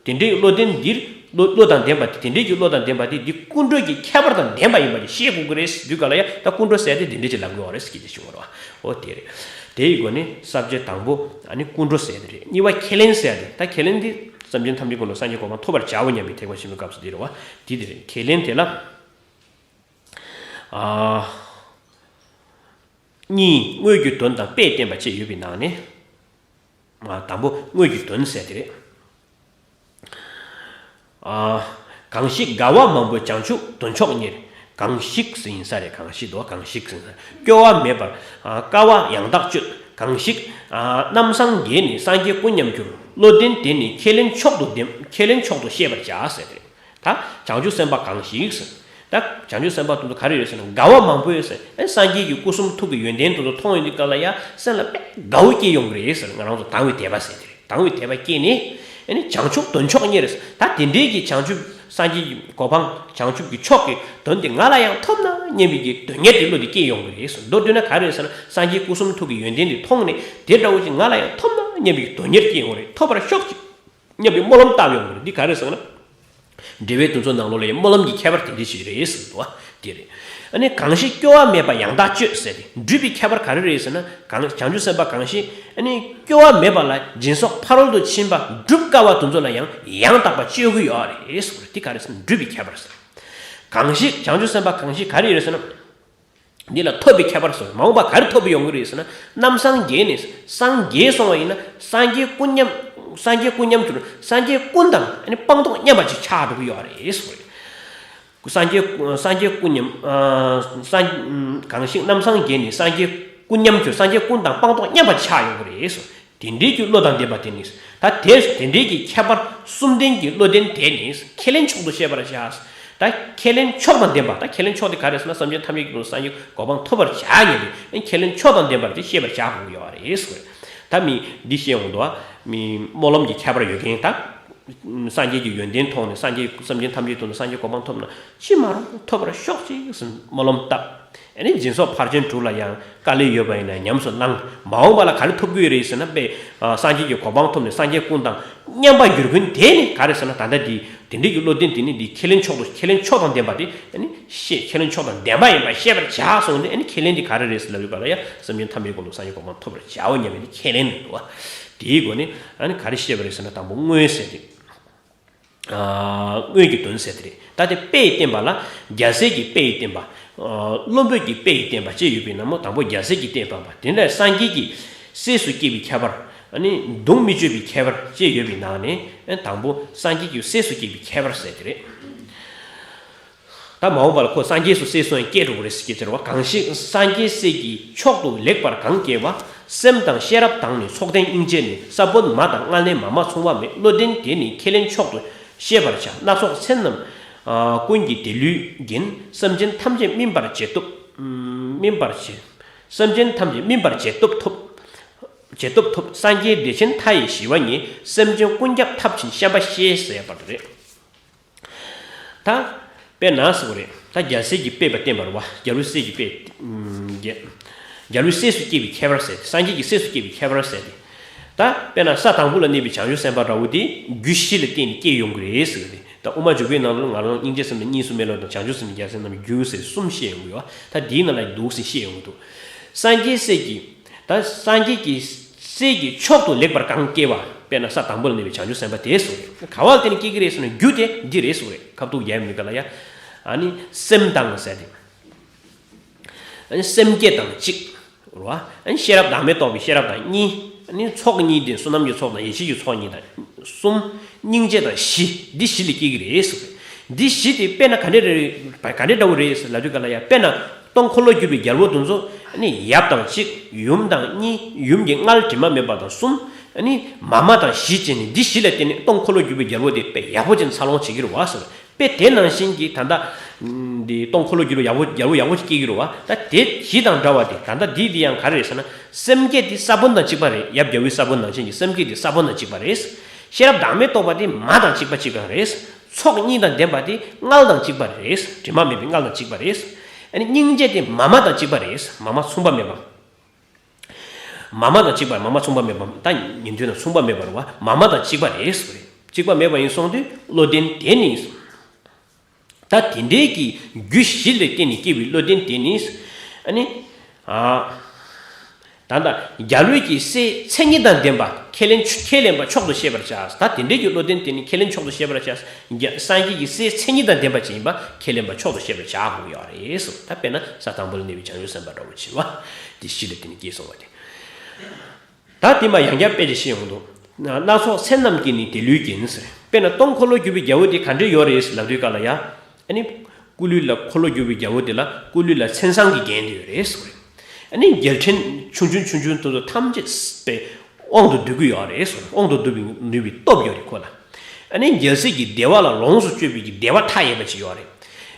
དེ། དེ་འདྲའི་བློ་ལྡན་འདིར། བློ་བློ་དང་ལྡན་པ་དེ། དེ་འདྲའི་གི་བློ་དང་ལྡན་པ་དེ་འདི་ཀུན་འགྲོ་གི་ཁྱད་པར་དང་ལྡན་པ་ཡིན་པ་དེ་ཤེས་དགོས་ཀྱི་རེད་ཟེར་དུས་ག་ལ་ཡ་ད་ཀུན་འགྲོ་ཟེར་དེ་དེ་འདྲའི་ཅིག་ལབ་དགོས་པ་རེད་ཟེར་གྱི་དེ་ཞུ་བ་རེད་བ། འོ་དེ་རེད། དེ་ཡི་སྒོ་ནས་ས་བཅད་དང་པོ་ཨ་ནི་ཀུན་འགྲོ་ཟེར་དེ་རེད། གཉིས་པ་ཁས་ལེན་ཟེར་དེ། ད་ཁས་ལེན་དེ་སེམས་ཅན་ཐམས་ཅད་ཀུན་ལ་སངས་རྒྱས་གོ་འཕང་ཐོབ་པར་བྱའོ་སྙམ་པའི་ཐེག་པ་ཆེན་པོའི་སྐབས་སུ་དེ་རེད་བ། དེ་དེ་རེད། ཁས་ལེན་དེ་ལ། ཨ། གཉིས། དངོས་ཀྱི་དོན་དང་དཔེས་བསྟན་པ་བཅས་ཡོད་པའི་ནང་ནས། ཨ། དང་པོ་དངོས་ཀྱི་དོན་ཟེར་དེ་རེད། ཨ། གང་ཞིག་དགའ་བ་མང་པོས་བྱང་ཆུབ་དོན་མཆོག་གཉེར། གང་ཞིག་ཟེར་ཡིན་ས་རེད། གང་ཞིག་འདུག་གང་ཞིག་ཟེར་ཡིན་ས་རེད། སྐྱོ་བ་མེད་པར། ཨ། དཀའ་བ་ཡང་དག་སྤྱོད། གང་ཞིག་ཨ། རྣམ་སངས་རྒྱས་ནི་སངས་རྒྱས་ཀུན་མཉམ་གྱུར། བློ་ལྡན་དེ་ནི་ཁས་ལེན་མཆོག་ཏུ་ལྡན། ཁས་ལེན་མཆོག་ཏུ་ཤེས་པར་བྱ་ཟེར་ཏེ། ད་བྱང་ཆུབ་སེམས་དཔའ་གང་ཞིག་ཟེར། ད་བྱང་ཆུབ་སེམས་དཔའ་དེ་ཚོ་ག་རེ་ཡོད་ཟེར་ན་དགའ་བ་མང་པོ་ཡོད་ཟེར། ཨ། སངས་རྒྱས་ཀྱི་སྐུ་གསུང་ཐུགས་ཀྱི་ཡོན་ཏན་དེ་ཚོ་མཐོང་ཡོང་དུས་སྐབས་ལ་ཡ་སེམས་ལ་དཔེ་དགའ་བོ་སྐྱེ་ཡོང་གི་རེད་ཟེར། ང་རང་ཚོ་དང་བའི་དད་པ་ཟེར་དེ་རེད། དང་བའི་དད་པ་སྐྱེས་ནས། ཨ་ནི་བྱང་ཆུབ་དོན་མཆོག་གཉེར་ཟེར། ད་དེ་འདྲའི་གི་བྱང་ཆུབ་སངས་རྒྱས་ཀྱི་གོ་འཕང་བྱང་ཆུབ་ཀྱི་མཆོག་གི་དོན་དེ་ང་ལ་ཡང་ཐོབ་ན་སྙམ་པའི་གི་དོན་གཉེར་དེ་བློ་དེ་སྐྱེ་ཡོང་གི་རེད་ཟེར། མདོར་བསྡུས་ན་ག་རེ་ཟེར་ན་སངས་རྒྱས་སྐུ་གསུང་ཐུགས་ཀྱི་ཡོན་ཏན་དེ་མཐོང་ནས་དེ་འདྲ་བོ་ཅིག་ང་ལ་ཡང་ཐོབ་ན་སྙམ་པའི་གི་དོན་གཉེར་སྐྱེ་ཡོང་གི་རེད། ཐོབ་པར་ཤོག་ཅིག་སྙམ་པའི་སྨོན་ལམ་བཏབ་ཡོང་གི་རེད། འདི་ག་རེ་ཟེར་ན། འགྲེལ་པའི་དོན་ཚོ་ནང་ལོགས་ལ་ཡང་སྨོན་ལམ་གྱི་ཁྱད་པར་དེ་འདྲ་ཞིག་རེད་ཟེར་འདུག་བ། དེ་རེད། ཨ་ནི་གང་ཞིག་སྐྱོ་བ་མེད་པ་ཡང་དག་སྤྱོད་ཟེར་ཏེ། སྒྲུབ་པའི་ཁྱད་པར་ག་རེ་རེད་ཟེར་ན། གང་བྱང་ཆུབ་སེམས་དཔའ་གང་ཞིག་ཨ་ནི་སྐྱོ་བ་མེད་པ་ལ་སྦྱིན་སོགས་ཕ་རོལ་ཏུ་ཕྱིན་པ་སྒྲུབ་དཀའ་བ་དེ་ཚོ་ལ་ཡང་ཡང་དག་པ་སྤྱོད་ཀྱི་ཡོད་རེད་ཟེར། དེ་ག་རེ་ཟེར་ན་སྒྲུབ་པའི་ཁྱད་པར་ཟེར། གང་ཞིག་བྱང་ཆུབ་སེམས་དཔའ་གང་ཞིག་ག་རེ་ཡོད་རེད་ཟེར་ན། འདི་ལ་ཐོབ་པའི་ཁྱད་པར་སོགས་མ་འོངས་པ་ག་རེ་ཐོབ་ཡོང་གི་རེད་ཟེར་ན། རྣམ་སངས་རྒྱས་ནས་སངས་རྒྱས་སོང་བ་ཡིན་ན་སངས་རྒྱས་ཀུན་མཉམ། སངས་རྒྱས་ཀུན་མཉམ་གྱུར། སངས་རྒྱས་ཀུན་དང་ཨ་ནི་སྤངས་རྟོགས་མཉམ་པ་ཅིག་ཆགས་འགྲོ་གི་ཡོད་རེད་ཟེར། སངས་རྒྱས་སངས་རྒྱས་ཀུན་མཉམ། ཨ། སངས། གང་ཞིག་རྣམ་སངས་རྒྱས་ནས་སངས་རྒྱས་ཀུན་མཉམ་གྱུར། སངས་རྒྱས་ཀུན་དང་སྤངས་རྟོགས་མཉམ་པ་ཆགས་ཡོང་གི་རེད་ཟེར། དེ་འདྲའི་གི་བློ་དང་ལྡན་པ་དེ་ནི། ད་དེ་དེ་འདྲའི་གི་ཁྱད་པར་གསུམ་ལྡན་གྱི་བློ་ལྡན་དེ་ནི་ཁས་ལེན་མཆོག་ཏུ་ཤེས་པར་བྱ། ད་ཁས་ལེན་མཆོག་དང་ལྡན་པ། ད་ཁས་ལེན་མཆོག་དེ་ག་རེ་ཟེར་ན་སེམས་ཅན་ཐམས་ཅད་ཀྱི་དོན་དུ་སངས་རྒྱས་གོ་འཕང་ཐོབ་པར་བྱ་སྙམ་པའི་ཁས་ལེན་མཆོག་དང་ལྡན་པ་དེ་ཤེས་པར་བྱ་དགོས་ཀྱི་ཡོད་རེད་ཟེར། ད་མི་འདི་ཤེས་འོང་དུ་བ་མི་སྨོན་ལམ་གྱི་ཁྱད་པར་ཡོད་མཁན་ད། སངས་རྒྱས་ཀྱི་ཡོན་ཏན་མཐོང་ནས་སངས་རྒྱས་སེམས་ཅན་ཐམས་ཅད་དོན་དུ་སངས་རྒྱས་གོ་འཕང་ཐོབ་ན་ཅི་མ་རུང་ཐོབ་པར་ཤོག་ཅིག་ཟེར་སྨོན་ལམ་བཏབ། ཨ་ནི་སྦྱིན་སོགས་ཕར་ཕྱིན་དྲུག་ལ་ཡང་དཀའ་ལས་ཡོད་པ་ཡིན་ན་ཉམས་སུ་བླང་། མ་འོངས་པ་ལ་ག་རེ་ཐོབ་ཀྱི་ཡོད་རེད་ཟེར་ན་དཔེ་སངས་རྒྱས་ཀྱི་གོ་འཕང་ཐོབ་ནས་སངས་རྒྱས་ཀུན་དང་མཉམ་པར་གྱུར་མཁན་དེ་ནི་ག་རེ་ཟེར་ན་ད་ལྟ་འདི་དེ་འདྲའི་གི་བློ་ལྡན་དེ་ནི་འདི་ཁས་ལེན་མཆོག་ཏུ་ཁས་ལེན་མཆོག་དང་ལྡན་པ་དེ་ཨ་ནི་ཤེས། ཁས་ལེན་མཆོག་དང་ལྡན་པ་ཡིན་པ་ཤེས་པར་བྱ་གསུངས་ཏེ། ཨ་ནི་ཁས་ལེན་དེ་ག་རེ་རེད་ཟེར་ལབ་ཡོད་པ་ལ་ཡང་སེམས་ཅན་ཐམས་ཅད་ཀུན་ཏུ་སངས་རྒྱས་གོ་འཕང་ཐོབ་པར་བྱའོ་སྙམ་པའི་ཁས་ལེན་འདུག་བ། དེའི་སྒོ་ནས་ཨ་ནི་ག་རེ་བཤད་པ་རེད་ཟེར་ན་དང་པོ་དངོས་ཟེར་ཏེ། དངོས་ཀྱི་དོན་ཟེར་དེ་རེད། ད་དེ་དཔེས་བསྟན་པ་ལ་རྒྱལ་སྲས་ཀྱི་དཔེས་བསྟན་པ། བློན་པོས་ཀྱི་དཔེས་བསྟན་པ་བཅས་ཡོད་པའི་ནང་ནས་དང་པོ་རྒྱལ་སྲས་ཀྱི་དཔེས་བསྟན་པ། དེ་ནས་སངས་རྒྱས་ཀྱི་སྲས་སུ་སྐྱེས་པའི་ཁྱད་པར། ཨ་ནི་གདུང་མི་གཅོད་པའི་ཁྱད་པར་བཅས་ཡོད་པའི་ནང་ནས་དང་པོ་སངས་རྒྱས་ཀྱི་སྲས་སུ་སྐྱེས་པའི་ཁྱད་པར་ཟེར་དེ་རེད། ད་མ་འོངས་པ་ལ་ཁོ་སངས་རྒྱས་སུ་སྲས་སུ་ཡང་སྐྱེ་འགྲོ་གི་རེད་ཟེར་གྱི་ཟེར་བ། གང་ཞིག་སངས་རྒྱས་སྲས་ཀྱི་མཆོག་ཏུ་ལེགས་པར་གང་སྐྱེ་བ། སེམས་དང་ཤེས་རབ་དང་ནི་ཚོགས་ལྡན་སྙིང་རྗེ་ནི། ས་བོན་མ་དང་མངལ་ནས་མ་མ་ཚུགས་པ་མེད། བློ་ལྡན་དེ་ནི་ཁས་ལེན་མཆོག་ཏུ་ཤེས་པར་བྱ། སྣ་ཚོགས་ཚེ་རྣམས་ཀུན་གྱི་དལ་བུས་འགེངས། སེམས་ཅན་ཐམས་ཅད་སྨིན་པར་བྱེད་སྟོབས། སྨིན་པར་བྱེད། སེམས་ཅན་ཐམས་ཅད་སྨིན་པར་བྱེད་སྟོབས་ཐོབ། བྱེད་སྟོབས་ཐོབ། སངས་རྒྱས་བདེ་ཆེན་མཐའ་ཡས་ཞི་བ་ཉིད། སེམས་ཅན་ཀུན་ཁྱབ་ཐབས་ཕྱིན་བཤན་པ་ཤེས་ཟེར་བ་རེད། ད་དཔེར་ན་ཟེར་བ་རེད། ད་རྒྱལ་སྲས་ཀྱི་དཔེ་བ་བསྟན་པ་རེད་བ། རྒྱལ་བའི་སྲས་ཀྱི་དཔེ། རྒྱལ་རྒྱལ་བའི་སྲས་སུ་སྐྱེས་པའི་ཁྱད་པར་ཟེར་ཏེ། སངས་རྒྱས་ཀྱི་སྲས་སུ་སྐྱེས་པའི་ཁྱད་པར་ཟེར་ཏེ། ད་དཔེར་ན་ས་དང་པོ་ལ་གནས་པའི་བྱང་ཆུབ་སེམས་དཔའ་འདྲ་བོ་དེ་རྒྱུ་བཞི་ལ་བརྟེན་ནས་སྐྱེས་ཡོང་གི་རེད་ཟེར་གི་རེད། ད་དབུ་མ་འཇུག་པའི་ནང་ལ་ང་རང་སྙིང་རྗེའི་སེམས་དང་གཉིས་སུ་མེད་པ་དང་བྱང་ཆུབ་སེམས་དང་རྒྱལ་སྲས་རྣམས་ཀྱི་རྒྱུ་ཟེར་གསུམ་བཤད་ཡོང་གི་ཡོད། ད་འདིའི་ནང་ལ་འདུག་ཟེར་བཤད་ཡོང་གི་འདུག་སངས་རྒྱས་སྲས་ཀྱི། ད་སངས་རྒྱས་ཀྱི་སྲས་ཀྱི་མཆོག་ཏུ་ལེགས་པར་གང་སྐྱེ་བ། དཔེར་ན་ས་དང་པོ་ལ་གནས་པའི་བྱང་ཆུབ་སེམས་དཔའ་དེ་གསུངས་རེད། ག་བ་ལ་བརྟེན་ནས་སྐྱེ་གི་རེད་ཟེར་ན་རྒྱུ་དེ་འདི་རེད་གསུངས་རེད། ཁ་ཐུག་ཡ་མི་ག་ལ་ཡ། ཨ་ནི་སེམས་དང་ཟེར་ཏེ། ཨ་ནི་སེམས་བསྐྱེད་དང་གཅིག་རེད་བ། ཨ་ནི་ཤེས་རབ་བདག་མེད་རྟོགས་པའི་ཤེས་རབ་དང་གཉིས། ཨ་ནི་ཚོགས་གཉིས་ཏེ། བསོད་ནམས་ཀྱི་ཚོགས་དང་ཡེ་ཤེས་ཀྱི་ཚོགས་གཉིས་དང་གསུམ། སྙིང་རྗེ་དང་བཞི། འདི་བཞི་ལས་སྐྱེ་གི་རེད་ཟེར། འདི་བཞི་དེ་དཔེར་ན་ག་འདྲ་རེད། ག་འདྲ་འདྲ་བོ་རེད་ཟེར་ལབ་དུས་ག་ལ་ཡ། དཔེར་ན་སྟོང་འཁོར་ལོས་སྒྱུར་བའི་རྒྱལ་པོ་དེ་ཚོ། ཨ་ནི་ཡབ་དང་གཅིག་ཡུམ་དང་གཉིས། ཡུམ་གྱི་མངལ་དྲི་མ་མེད་པ་དང་གསུམ། ཨ་ནི་མ་མ་དང་བཞི་བྱས་ནས་འདི་བཞི་ལ་བརྟེན་ནས་སྟོང་འཁོར་ལོས་སྒྱུར་བའི་རྒྱལ་པོ་དེ་དཔེ་ཡག་པོ་ཅན་འཚར་ལོངས་བྱེད་ཀྱི་རེད་བ་ཟེར། དཔེ་དེ་ནང་བཞིན་གྱི་ད་ལྟ་འདི་སྟོང་འཁོར་ལོ་རྒྱུ་རུ་ཡག་པོ་རྒྱལ་པོ་ཡག་པོ་ཞིག་སྐྱེ་གི་རུ་བ། ད་དེ་བཞི་དང་འདྲ་བ་དེ། ད་ལྟ་འདི་འདི་ཡང་ག་རེ་རེད་ཟེར་ན། སེམས་བསྐྱེད་དེ་ས་བོན་དང་གཅིག་པ་རེད། ཡབ་རྒྱལ་པོའི་ས་བོན་ནང་བཞིན་གྱི་སེམས་བསྐྱེད་དེ་ས་བོན་དང་གཅིག་པ་རེད། ཤེས་རབ་བདག་མེད་རྟོགས་པ་དེ་མ་དང་གཅིག་པ་གཅིག་པ་རེད། ཚོགས་གཉིས་དང་ལྡན་པ་དེ་མངལ་དང་གཅིག་པ་རེད། དྲི་མ་མེད་པའི་མངལ་དང་གཅིག་པ་རེད། ཨ་ནི་སྙིང་རྗེ་དེ་མ་མ་དང་གཅིག་པ་རེད། མ་མ་མཚུངས་པ་མེད་པ། མ་མ་དང་གཅིག་པ། མ་མ་མཚུངས་པ་མེད་པ། ད་ཉན་ཐོས་དང་མཚུངས་པ་མེད་པ་རེད་བ། མ་མ་དང་གཅིག་པ་རེད་ཟེར་བ་རེད། གཅིག་པ་མེད་པ་ཡིན་སོང་དུས་བློ་ལྡན་དེ་ནི། ད་དེ་འདྲའི་གི་རྒྱུ་བཞི་ལ་བརྟེན་ནས་སྐྱེ་བའི་བློ་ལྡན་དེ་ནི། ཨ་ནི། ཨ། ད་ལྟ་རྒྱལ་བའི་གི་སྲས་མཚན་ཉིད་དང་ལྡན་པ། ཁས་ལེན་ཁས་ལེན་པ་མཆོག་ཏུ་ཤེས་པར་བྱ། ད་དེ་འདྲའི་གི་བློ་ལྡན་དེ་ནི་ཁས་ལེན་མཆོག་ཏུ་ཤེས་པར་བྱ། རྒྱ་སངས་རྒྱས་ཀྱི་སྲས་མཚན་ཉིད་དང་ལྡན་པ་ཅིག་ཡིན་པ་ཁས་ལེན་པ་མཆོག་ཏུ་ཤེས་པར་བྱ་དགོས་ཡོད་རེད་ཟེར། ད་དཔེར་ན་ས་དང་པོ་ལ་གནས་པའི་བྱང་ཆུབ་སེམས་དཔའ་འདྲ་བོ་བྱེད་པ། དེ་བཞི་ལ་བརྟེན་ནས་སྐྱེས་སོང་བ་དེ། ད་དེ་མ་ཡང་བསྐྱར་དཔེ་ཅིག་བཤད་ཡོང་འདུག་སྣ་ཚོགས་མཚན་རྣམས་ཀྱིས་ནི་དེ་ལུས་བརྒྱན་ཟེར། དཔེར་ན་སྟོང་འཁོར་ལོས་སྒྱུར་བའི་རྒྱལ་པོ་དེ་ག་འདྲ་ཡོད་རེད་ཟེར་ལབ་དུས་ག་ལ་ཡ། ཨ་ནི། སྐུ་ལུས་ལ། འཁོར་ལོས་སྒྱུར་བའི་རྒྱལ་པོ་དེ་ལ་སྐུ་ལུས་ལ་མཚན་བཟང་གིས་བརྒྱན་ཏེ་ཡོད་རེད་ཟེར་བ་རེད། ཨ་ནི་རྒྱལ་ཕྲན་ཆུང་ཆུང་ཆུང་ཆུང་དེ་ཚོ་ཐམས་ཅད་པའི་དབང་དུ་སྡུད་ཀྱི་ཡོད་རེད་ཟེར། དབང་དུ་སྡུད་པའི་ནུས་པའི་སྟོབས་ཡོད་རེད་ཁོ་ལ། ཨ་ནི་རྒྱལ་སྲིད་ཀྱི་བདེ་བ་ལ་ལོངས་སུ་སྤྱོད་པའི་གི་བདེ་བ་མཐའ་ཡས་པ་ཅིག་ཡོད་རེད།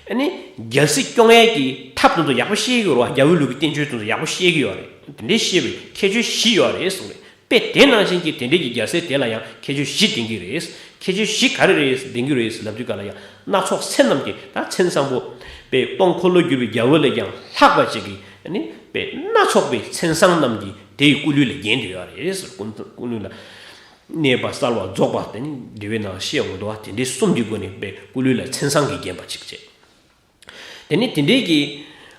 ཨ་ནི་རྒྱལ་སྲིད་སྐྱོང་ཡས་ཀྱི་ཐབས་དེ་ཚོ་ཡག་པོ་ཤེས་ཀྱི་ཡོད་རེད་བ། རྒྱལ་པོའི་ལུགས་ཀྱི་བསྟན་བཅོས་དེ་ཚོ་ཡག་པོ་ཤེས་ཀྱི་ཡོད་རེད། དེ་འདྲའི་ཤེས་པའི་ཁྱད་ཆོས་བཞི་ཡོད་རེད་གསུངས་རེད། དཔེ་དེ་ནང་བཞིན་གྱི་དེ་འདྲའི་གི་རྒྱལ་སྲས་དེ་ལ་ཡང་ཁྱད་ཆོས་བཞི་ལྡན་གྱི་རེད། ཁྱད་ཆོས་བཞི་ག་རེ་རེད་ལྡན་གྱི་རེད་ལབ་དུས་ག་ལ་ཡང་སྣ་ཚོགས་མཚན་རྣམས་ཀྱིས། ད་མཚན་བཟང་པོ། དཔེ་སྟོང་འཁོར་ལོས་སྒྱུར་བའི་རྒྱལ་པོ་ལས་ཀྱང་ལྷག་པ་ཅིག་གིས། ཨ་ནི་དཔེ་སྣ་ཚོགས་པའི་མཚན་བཟང་རྣམས་ཀྱིས་དེ་ཡི་སྐུ་ལུས་ལ་བརྒྱན་ཏེ་ཡོད་རེད། སྐུ་སྐུ་ལུས་ལ་གནས་པ་གསལ་བ་རྫོགས་པ་དེ་ནི་འགྲེལ་པའི་ནང་བཤད་འོང་འདུག་བ། དེ་འདྲའི་གསུམ་གྱི་སྒོ་ནས་དཔེ་སྐུ་ལུས་ལ་མཚན་བཟང་གིས་བརྒྱན་པ་ཅིག་བྱས། དེ་ནི་དེ་འདྲའི་གི།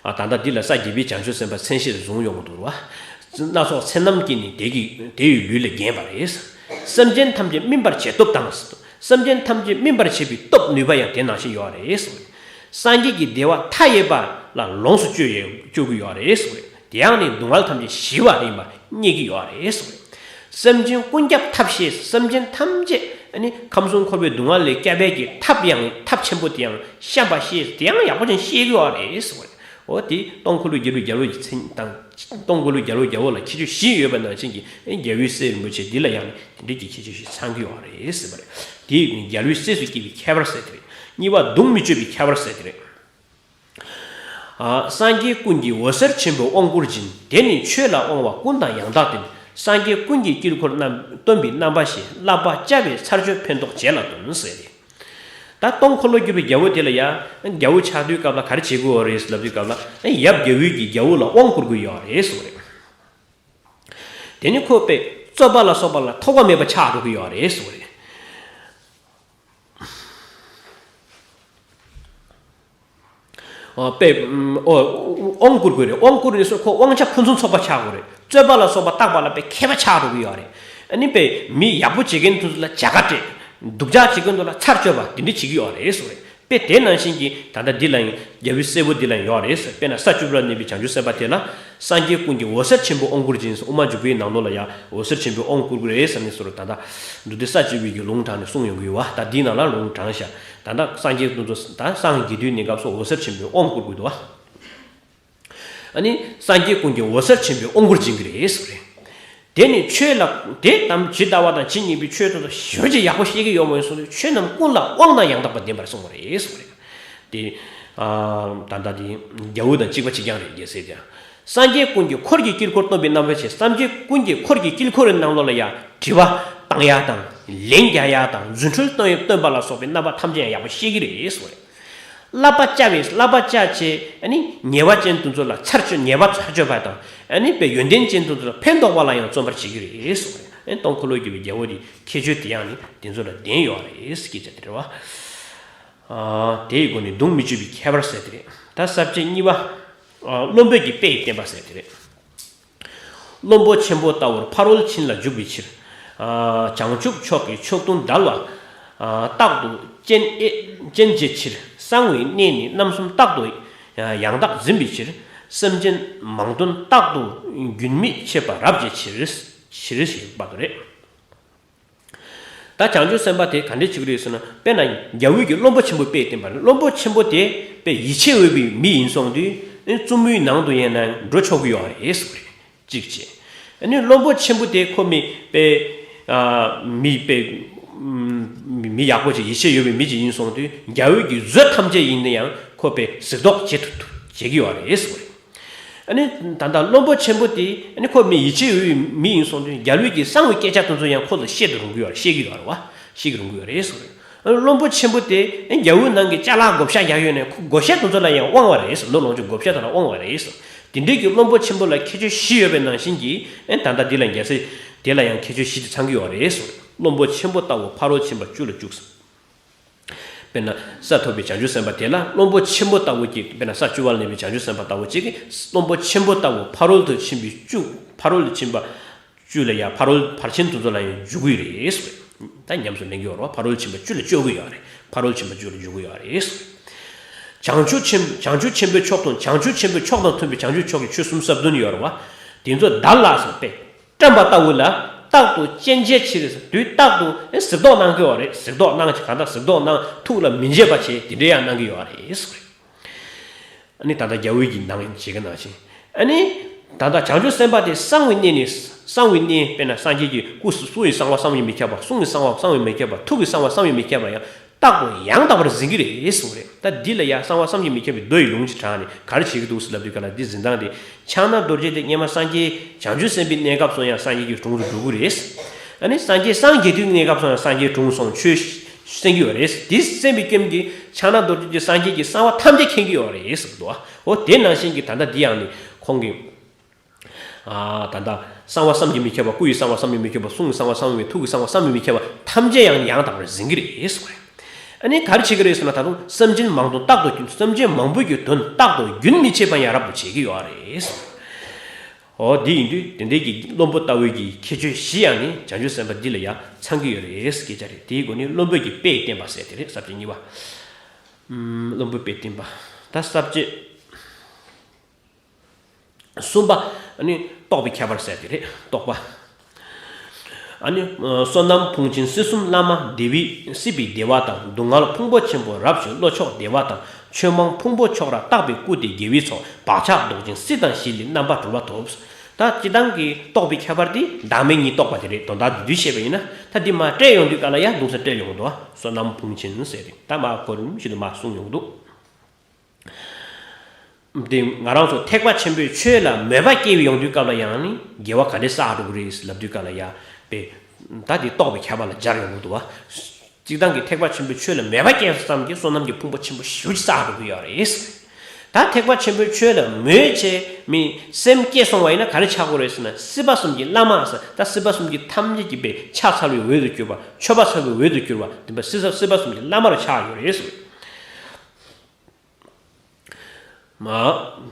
ཨ། ད་ལྟ་འདི་ལ་ས་བརྒྱད་པའི་བྱང་ཆུབ་སེམས་དཔའ་མཚན་བཞིར་བཟུང་ཡོང་གི་འདུག་བ། སྣ་ཚོགས་མཚན་རྣམས་ཀྱིས་ནི་དེ་གི་དེ་ཡི་ལུས་ལ་བརྒྱན་པ་རེད། སེམས་ཅན་ཐམས་ཅད་སྨིན་པར་བྱེད་སྟོབས་དང་། སེམས་ཅན་ཐམས་ཅད་སྨིན་པར་བྱེད་པའི་སྟོབས་ནུས་པ་ཡང་དེ་ནང་བཞིན་ཡོད་རེད། སངས་རྒྱས་ཀྱི་བདེ་བ་མཐའ་ཡས་པ་ལ་ལོངས་སུ་སྤྱོད་ཡས་སྤྱོད་ཀྱི་ཡོད་རེད། དེ་ཡང་ནི་སྡུག་བསྔལ་ཐམས་ཅད་ཞི་བ་ཡིན་པ་རྙེད་ཀྱི་ཡོད་རེད། སེམས་ཅན་ཀུན་ཁྱབ་ཐབས་ཤེས། སེམས་ཅན་ཐམས་ཅད་ཨ་ནི་ཁམས་གསུམ་འཁོར་བའི་སྡུག་བསྔལ་ལས་སྐྱབས་པའི་གི་ཐབས་ཡང་ཐབས་ཆེན་པོ་དེ་ཡང་བཤད་པ་ཤེས། དེ་ཡང་ཡག་པོ་ཅན་ཤེས་ཀྱི་ཡོད་རེད་ཟེར་བ་རེད། འོ་དེ་སྟོང་འཁོར་ལོས་སྒྱུར་བའི་རྒྱལ་པོ་ཡི་མཚན་དང་། སྟོང་འཁོར་ལོས་སྒྱུར་བའི་རྒྱལ་པོ་ལ་ཁྱད་ཆོས་བཞི་ཡོད་པ་ནང་བཞིན་གྱི་རྒྱལ་པོའི་སྲས་རིན་པོ་ཆེ་འདི་ལ་ཡང་དེ་འདྲའི་གི་ཁྱད་ཆོས་བཞི་ཚང་གི་ཡོད་རེད་ཟེར་བ་རེད། དེ་ནི་རྒྱལ་པོའི་སྲས་སུ་སྐྱེས་པའི་ཁྱད་པར་ཟེར་དེ་རེད། གཉིས་པ་གདུང་མི་གཅོད་པའི་ཁྱད་པར་ཟེར་དེ་རེད། ཨ། སངས་རྒྱས་ཀུན་གྱི་འོད་ཟེར་ཆེན་པོས་དབང་བསྐུར་བྱིན། དེ་ནི་ཆོས་ལ་དབང་བ་ཀུན་དང་ཡང་དག་ལྡན། སངས་རྒྱས་ཀུན་གྱི་དཀྱིལ་འཁོར་རྣམས་སྟོན་པའི་རྣམ་པ་ཞེས། བསླབ་པ་བཅའ་བའི་ཚར་གཅོད་ཕན་འདོགས་བྱེད་ལ་འདུན་ཟེར་ཏེ། ད་སྟོང་འཁོར་ལོས་སྒྱུར་བའི་རྒྱལ་པོ་དེ་ལ་ཡང་རྒྱལ་པོ་ཆགས་དུས་སྐབས་ལ་ག་རེ་བྱེད་དགོས་རེད་ལབ་དུས་སྐབས་ལ། ཡབ་རྒྱལ་པོའི་གི་རྒྱལ་པོ་ལ་དབང་བསྐུར་དགོས་ཡོད་རེད་ཟེར་བ་རེད། དེ་ནི་ཁོ་པས་རྩོད་པ་ལ་སོགས་པ་ལ་ཐོགས་པ་མེད་པ་ཆགས་འགྲོ་གི་ཡོད་རེད་ཟེར་བ་རེད། ཨོ་དཔེ། ཨོ། དབང་བསྐུར་དགོས་རེད། དབང་བསྐུར་རེད་སོ་ཁོ་དབང་ཆ་ཕུན་སུམ་ཚོགས་པ་ཆགས་དགོས་རེད། རྩོད་པ་ལ་སོགས་པ་བརྟག་པ་ལ་དཔེ་མཁས་པ་ཆགས་འགྲོ་གི་ཡོད་རེད། ཨ་ནི་དཔེ་མི་ཡག་པོ་བྱེད་མཁན་དེ་ཚོ་ལ་བྱ་དགའ་སྤྲད། སྡུག་ཅག་བྱེད་མཁན་དེ་ལ་ཚར་གཅོད་པ་དེ་འདྲ་བྱེད་ཀྱི་ཡོད་རེད་ཟེར་བ་རེད། དཔེ་དེ་ནང་བཞིན་གྱི་ད་ལྟ་འདི་ལ་ཡང་རྒྱལ་པོའི་སྲས་པོ་འདི་ལ་ཡང་ཡོད་རེད་ཟེར། དཔེར་ན་ས་བཅུ་པ་ལ་གནས་པའི་བྱང་ཆུབ་སེམས་དཔའ་དེ་ལ་སངས་རྒྱས་ཀུན་གྱི་འོད་ཟེར་ཆེན་པོས་དབང་བསྐུར་བྱིན་ཟེར། དབུ་མ་འཇུག་པའི་ནང་ལོགས་ལ་ཡང་འོད་ཟེར་ཆེན་པོས་དབང་བསྐུར་གྱི་རེད་ཟེར་ནས་ཟེར། ད་ལྟ་མདོ་སྡེ་ས་བཅུ་པའི་གི་ལུང་དྲངས་ནས་གསུངས་ཡོང་གི་ཡོད་བ། ད་འདིའི་ནང་ལ་ལུང་དྲངས་ཤག་ད་ལྟ་སངས་རྒྱས་ཀུན་ཏུ་ད་སངས་རྒྱས་དུས་གནས་སྐབས་སུ་འོད་ཟེར་ཆེན་པོས་དབང་བསྐུར་དགོས་འདུག་བ། ཨ་ནི་སངས་རྒྱས་ཀུན་གྱི་འོད་ཟེར་ཆེན་པོས་དབང་བསྐུར་བྱིན་གྱི་རེད་ཟེར་བ་རེད། དེ་ནི་ཆོས་ལ་དེ་དམ་ཇི་ལྟ་བ་དང་ཇི་སྙེད་པའི་ཆོས་དེ་ཚོ་ཞེ་པོ་ཅིག་ཡག་པོ་ཤེས་ཀྱི་ཡོད་མ་ཡིན་སོང་ནས་ཆོས་རྣམས་ཀུན་ལ་དབང་དང་ཡང་དག་པར་ལྡན་པར་གསུངས་པ་རེད་གསུངས་པ་རེད། དེ། ཨ། ད་ལྟ་དེ་རྒྱལ་པོ་དང་གཅིག་པ་གཅིག་རྐྱང་རེད་རྒྱལ་སྲས་དེ། སངས་རྒྱས་ཀུན་གྱི་འཁོར་གྱི་དཀྱིལ་འཁོར་སྟོན་པའི་རྣམ་པ་ཞེས། སངས་རྒྱས་ཀུན་གྱི་འཁོར་གྱི་དཀྱིལ་འཁོར་རེ་ནང་ལོགས་ལ་ཡང་དྲི་བ་བཏང་ཡ་དང་ལན་རྒྱག་ཡ་དང་རྫུ་འཕྲུལ་སྟོན་སྟོན་པ་ལ་སོགས་པའི་རྣམ་པ་ཐམས་ཅད་ཡང་ཡག་པོ་ཤེས་ཀྱི་རེད་གསུངས་པ་རེད། བསླབ་པ་བྱ་བའི་བསླབ་པ་བྱ་བྱེད་ཨ་ནི་ཉེས་པ་ཅན་དེ་ཚོ་ལ་ཚར་གཅོད་ཉེས་པ་ཚར་གཅོད་པ་དང་ཨ་ནི་པའི་ཡོན་ཏན་ཅན་དེ་ཚོ་ལ་ཕན་འདོགས་པ་ལ་ཡང་བརྩོན་པར་བྱེད་ཀྱི་རེད་གསུངས་རེད། ཨ་ནི་སྟོང་འཁོར་ལོ་བརྒྱ་པའི་རྒྱལ་པོ་དེ་ཁྱད་ཆོས་དེ་ཡང་ནི་དེ་ཚོ་ལ་ལྡན་ཡོད་རེད་ཟེར་གྱི་བྱ་དེ་རེད་བ། ཨ་དེའི་སྒོ་ནས་གདུང་མི་གཅོད་པའི་ཁྱད་པར་ཟེར་དེ་རེད། ད་ས་བཅད་གཉིས་པ། ཨ་བློན་པོ་གི་དཔེ་ཡི་བསྟན་པ་ཟེར་དེ་རེད། བློན་པོ་ཆེན་པོ་ལྟ་བུར་ཕ་རོལ་ཕྱིན་ལ་འཇུག་པའི་ཕྱིར། ཨ་བྱང་ཆུབ་མཆོག་གི་མཆོག་ཏུ་འདྲ་བ། ཨ་རྟག་ཏུ་སྤྱན་ཨེ་སྤྱན་འབྱེད་ཕྱིར་གསང་བའི་གནས་ནི་རྣམ་གསུམ་རྟག་ཏུ་ཡང་དག་འཛིན་པའི་ཕྱིར། སེམས་ཅན་མང་དོན་རྟག་ཏུ་རྒྱུན་མི་འཆད་པ་རབ་བྱེད་ཕྱིར། ཕྱིར་ཞེས་པ་དེ་རེད། ད་བྱང་ཆུབ་སེམས་དཔའ་དེ་ག་འདྲས་བྱེད་ཀྱི་རེད་ཟེར་ན། དཔེར་ན་རྒྱལ་བོས་ཀྱི་བློན་པོ་ཆེན་པོ་དཔེ་བསྟན་པ་རེད། བློན་པོ་ཆེན་པོ་དེ་དཔེ་ཡིད་ཆེས་འོས་པའི་མི་ཡིན་སོང་དུས་ཨེ་བཙུན་མོའི་ནང་དུ་ཡིན་ན་འགྲོ་ཆོག་གི་ཡོད་རེད་ཟེར་བ་རེད། གཅིག་བྱས། ཨ་ནི་བློན་པོ་ཆེན་པོ་དེ་ཁོ་མི་དཔེ་ཨ་མི་དཔེ་མི་ཡག་པོ་ཅིག་ཡིད་ཆེས་ཡོད་པའི་མི་ཅིག་ཡིན་སོང་དུས་རྒྱལ་བོས་ཀྱི་མཛོད་ཐམས་ཅད་ཡིན་ན་ཡང་ཁོ་དཔེ་གཟིགས་རྟོག་བྱེད་ཐུབ་ཐུབ་བྱེད་ཀྱི་ཡོད་རེད་ཟེར་བ་རེད། ཨ་ནི་ད་ལྟ་བློན་པོ་ཆེན་པོ་དེ་ཨ་ནི་ཁོ་མི་ཡིད་ཆེས་ཡོད་པའི་མི་ཡིན་སོང་དུས་རྒྱལ་བོས་ཀྱི་གསང་བའི་སྐད་ཆ་དེ་ཚོ་ཡང་ཁོ་ལ་བཤད་དུ་རུང་གི་ཡོད་རེད། བཤད་ཀྱི་ཡོད་རེད་བ། བཤད་ཀྱི་རུང་གི་ཡོད་རེད་ཟེར་བ་རེད། ཨ་ནི་བློན་པོ་ཆེན་པོ་དེ་ཨ་ནི་རྒྱལ་བོའི་ནང་གི་ཅ་ལག་བགོ་བཤའ་རྒྱག་ཡོད་ནས་ཁོ་བགོ་བཤའ་དེ་ཚོ་ལ་ཡང་དབང་བ་རེད་ཟེར། ནོར་ལོངས་སྤྱོད་བགོ་བཤའ་དེ་ལ་དབང་བ་རེད་ཟེར། དེ་འདྲའི་གི་བློན་པོ་ཆེན་པོ་ལ་ཁྱད་ཆོས་བཞི་ཡོད་པའི་ནང་བཞིན་གྱི་ཨ་ནི་ད་ལྟ་འདི་ལ་རྒྱལ་སྲས་དེ་ལ་ཡང་ཁྱད་ཆོས་བཞི་དེ་ཚང་གི་ཡོད་རེད་ཟེར། བློན་པོ་ཆེན་པོ་ལྟ་བུ་ཕ་རོལ་ཕྱིན་པ་བཅུ་ལ་བཅུག་ཟེར། དཔེར་ན་ས་ཐོབ་པའི་བྱང་ཆུབ་སེམས་དཔའ་དེ་ལ་བློན་པོ་ཆེན་པོ་ལྟ་བུ་གཅིག་དཔེར་ན་ས་བཅུ་པ་ལ་གནས་པའི་བྱང་ཆུབ་སེམས་དཔའ་ལྟ་བུ་གཅིག་གིས་བློན་པོ་ཆེན་པོ་ལྟ་བུ་ཕ་རོལ་ཏུ་ཕྱིན་པའི་བཅུ་ཕ་རོལ་ཏུ་ཕྱིན་པ་བཅུ་ལ་ཡང་ཕ་རོལ་ཕར་ཕྱིན་དེ་ཚོ་ལ་ཡང་འཇུག་གི་རེད། ད་ཉམས་སུ་ལེན་གྱི་ཡོད་རེད་བ། ཕ་རོལ་ཕྱིན་པ་བཅུ་ལ་སྤྱོད་ཀྱི་ཡོད་རེད། ཕ་རོལ་ཕྱིན་པ་བཅུ་ལ་འཇུག་གི་ཡོད་རེད། བྱང་ཆུབ་ཆེན་བྱང་ཆུབ་ཆེན་པོའི་མཆོག་དང་བྱང་ཆུབ་ཆེན་པོའི་མཆོག་དང་མཐུན་པའི་བྱང་ཆུབ་མཆོག་གི་ཆོས་སུམ་ཅུ་རྩ་བདུན་ཡོད་རེད་བ། དེ་ཚོ་བདག་ལ་ཟེར་པས། བཀྲམ་པ་ལྟ་བུ་ལ་རྟག་ཏུ་སྤྱན་འབྱེད་ཕྱིར་དུས་རྟག་ཏུ་གཟིགས་རྟོག་གནང་གི་ཡོད་རེད། གཟིགས་རྟོག་གནང་གི་གང་ལྟར་གཟིགས་རྟོག་གནང་ཐུགས་ལ་མི་འབྱེད་པ་བྱས་དེ་འདྲའི་ཡང་གནང་གི་ཡོད་རེད་ཟེར། ཨ་ནི་ད་ལྟ་རྒྱལ་བོའི་གི་ནང་བྱེད་ཀྱི་ནང་བཞིན། ཨ་ནི་ད་ལྟ་བྱང་ཆུབ་སེམས་དཔའ་དེ་གསང་བའི་གནས་ནི་གསང་བའི་གནས་དཔེར་ན་སངས་རྒྱས་ཀྱི་སྐུ་གསུང་གི་གསང་བ་བསམ་གྱིས་མི་ཁྱབ་པ། གསུང་གི་གསང་བ་བསམ་གྱིས་མི་ཁྱབ་པ། ཐུགས་ཀྱི་གསང་བ་བསམ་གྱིས་མི་ཁྱབ་པ་ཡང་རྟག་ཏུ་ཡང་དག་པར་འཛིན་གྱི་རེད་གསུངས་རེད། ད་འདི་ལ་ཡང་གསང་བ་བསམ་གྱིས་མི་ཁྱབ་པའི་མདོ་ཡི་ལུང་གཅིག་དྲངས་ནས་ག་རེ་བྱེད་ཀྱི་འདུག་ཟེར་ལབ་དུས་ག་ལ་འདི་འཛིན་སྟངས་དེ་ཕྱག་ན་རྡོ་རྗེ་དེ་སྔོན་མ་སངས་རྒྱས་བྱང་ཆུབ་སེམས་དཔའི་གནས་སྐབས་སུ་ཡང་སངས་རྒྱས་ཀྱི་དྲུང་དུ་འགྲོ་གི་རེད། ཨ་ནི་སངས་རྒྱས་སངས་རྒྱས་དུས་གནས་སྐབས་སུ་ཡང་སངས་རྒྱས་དྲུང་སོང་ཆོས་གསན་གྱི་ཡོད་རེད། དེ་གསན་པའི་སྐྱོན་གྱིས་ཕྱག་ན་རྡོ་རྗེ་དེ་སངས་རྒྱས་ཀྱི་གསང་བ་ཐམས་ཅད་མཁྱེན་གྱི་ཡོད་རེད་ཟེར་འདུག་འོ་དེ་ནང་བཞིན་གྱི་ད་ལྟ་འདི་ཡང་ནི་ཁོང་གི་ཨ་ད་ལྟ་གསང་བ་བསམ་གྱིས་མི་ཁྱབ་པ། སྐུ་ཡི་གསང་བ་བསམ་གྱིས་མི་ཁྱབ་པ། གསུང་གི་གསང་བ་བསམ་གྱིས་མི་ཁྱབ་པ། ཐུགས་ཀྱི་གསང་བ་བསམ་གྱིས་མི་ཁྱབ་པ་ཐམས་ཅད་ཡང་ཡང་དག་པར་འཛིན་གྱི་རེད་ཟེར་བ་རེད། ཨ་ནི་ག་རེ་བྱེད་ཀྱི་རེད་ཟེར་ན་ད་དུང་སེམས་ཅན་མང་དུ་རྟག་ཏུ་སེམས་ཅན་མང་པོའི་གི་དོན་རྟག་ཏུ་རྒྱུན་མི་འཆད་པ་ཡང་རབ་ཏུ་བྱེད་ཀྱི་ཡོད་རེད་ཟེར། འོ་འདི་ཡིན་དུས་དེ་འདྲའི་གི་བློན་པོ་ལྟ་བུའི་གི་ཁྱད་ཆོས་བཞི་ཡང་ནི་བྱང་ཆུབ་སེམས་དཔའ་འདི་ལ་ཡང་ཚང་གི་ཡོད་རེད་ཟེར་གྱི་བྱ་རེད། དེའི་སྒོ་ནས་བློན་པོ་གི་དཔེ་བསྟན་པ་ཟེར་དེ་རེད། ས་བཅད་གཉིས་པ། ཨུམ། བློན་པོའི་དཔེ་བསྟན་པ། ད་ས་བཅད་གསུམ་པ། ཨ་ནི་རྟོགས་པའི་ཁྱད་པར་ཟེར་དེ་རེད། རྟོགས་པ། ཨ་ནི་བསོད་ནམས་ཕུང་ཆེན་སྲིད་གསུམ་བླ་མ་བདེ་བའི་སྲིད་པའི་བདེ་བ་དང་། སྡུག་བསྔལ་ཕུང་པོ་ཆེན་པོ་རབ་ཞི་བློ་མཆོག་བདེ་བ་དང་། ཆོས་མང་ཕུང་པོ་མཆོག་རབ་རྟག་པའི་སྐུ་སྟེ་དགེ་བའི་ཚོགས། བག་ཆགས་ལྡོག་ཅིང་སྲིད་དང་ཞི་ལས་རྣམ་པར་གྲོལ་བ་ཐོབ། ད་སྤྱིར་བཏང་གི་རྟོགས་པའི་ཁྱད་པར་དེ་བདག་མེད་གཉིས་རྟོགས་པ་དེ་རེད། དོན་དག་དེ་དུས་བཤད་པ་ཡིན་ན་ད་འདི་མ་སྤྲད་ཡོང་དུས་ག་ལ་ཡང་གདུང་སེམས་སྤྲད་ཡོང་གི་འདུག་བསོད་ནམས་ཕུང་ཆེན་ཟེར་ཏེ་ད་མ་གོ་རིམ་བཞིན་དུ་མ་གསུངས་ཡོང་གི་འདུག་དེ་ང་རང་ཚོ་ཐེག་པ་ཆེན་པོའི་ཆོས་ལ་མོས་པ་སྐྱེ་བའི་ཡོང་དུས་སྐབས་ལ་ཡང་ནི་དགེ་བ་ག་འདྲས་བསགས་འགྲོ་གི་རེད་ལབ་དུས་སྐབས་ལ་ཡང་པས་ད་དེ་རྟོགས་པའི་ཁྱད་པར་ལ་སྦྱར་ཡོང་གི་འདུག་བ། སྤྱིར་བཏང་གི་ཐེག་པ་ཆེན་པོའི་ཆོས་ལ་མོས་པ་སྐྱེས་སོང་ཙམ་གྱིས་བསོད་ནམས་ཀྱི་ཕུང་པོ་ཆེན་པོ་ཞེ་པོ་ཅིག་བསགས་འགྲོ་གི་ཡོད་རེད། ད་ཐེག་པ་ཆེན་པོའི་ཆོས་ལ་མོས་བྱས་མི་སེམས་སྐྱེས་སོང་བ་ཡིན་ན་ག་རེ་ཆགས་དགོས་རེད་ཟེར་ན་སྲིད་པ་གསུམ་གྱི་བླ་མ་ཟེར། ད་སྲིད་པ་གསུམ་གྱི་ཐམས་ཅད་ཀྱི་པས་ཕྱག་འཚལ་བའི་འོས་སུ་གྱུར་པ། མཆོད་པ་འཚལ་བའི་འོས་སུ་གྱུར་པ་དེ་པ་སྲིད་པ་སྲིད་པ་གསུམ་གྱི་བླ་མ་རུ་ཆགས་ཡོད་རེད་ཟེར། མ།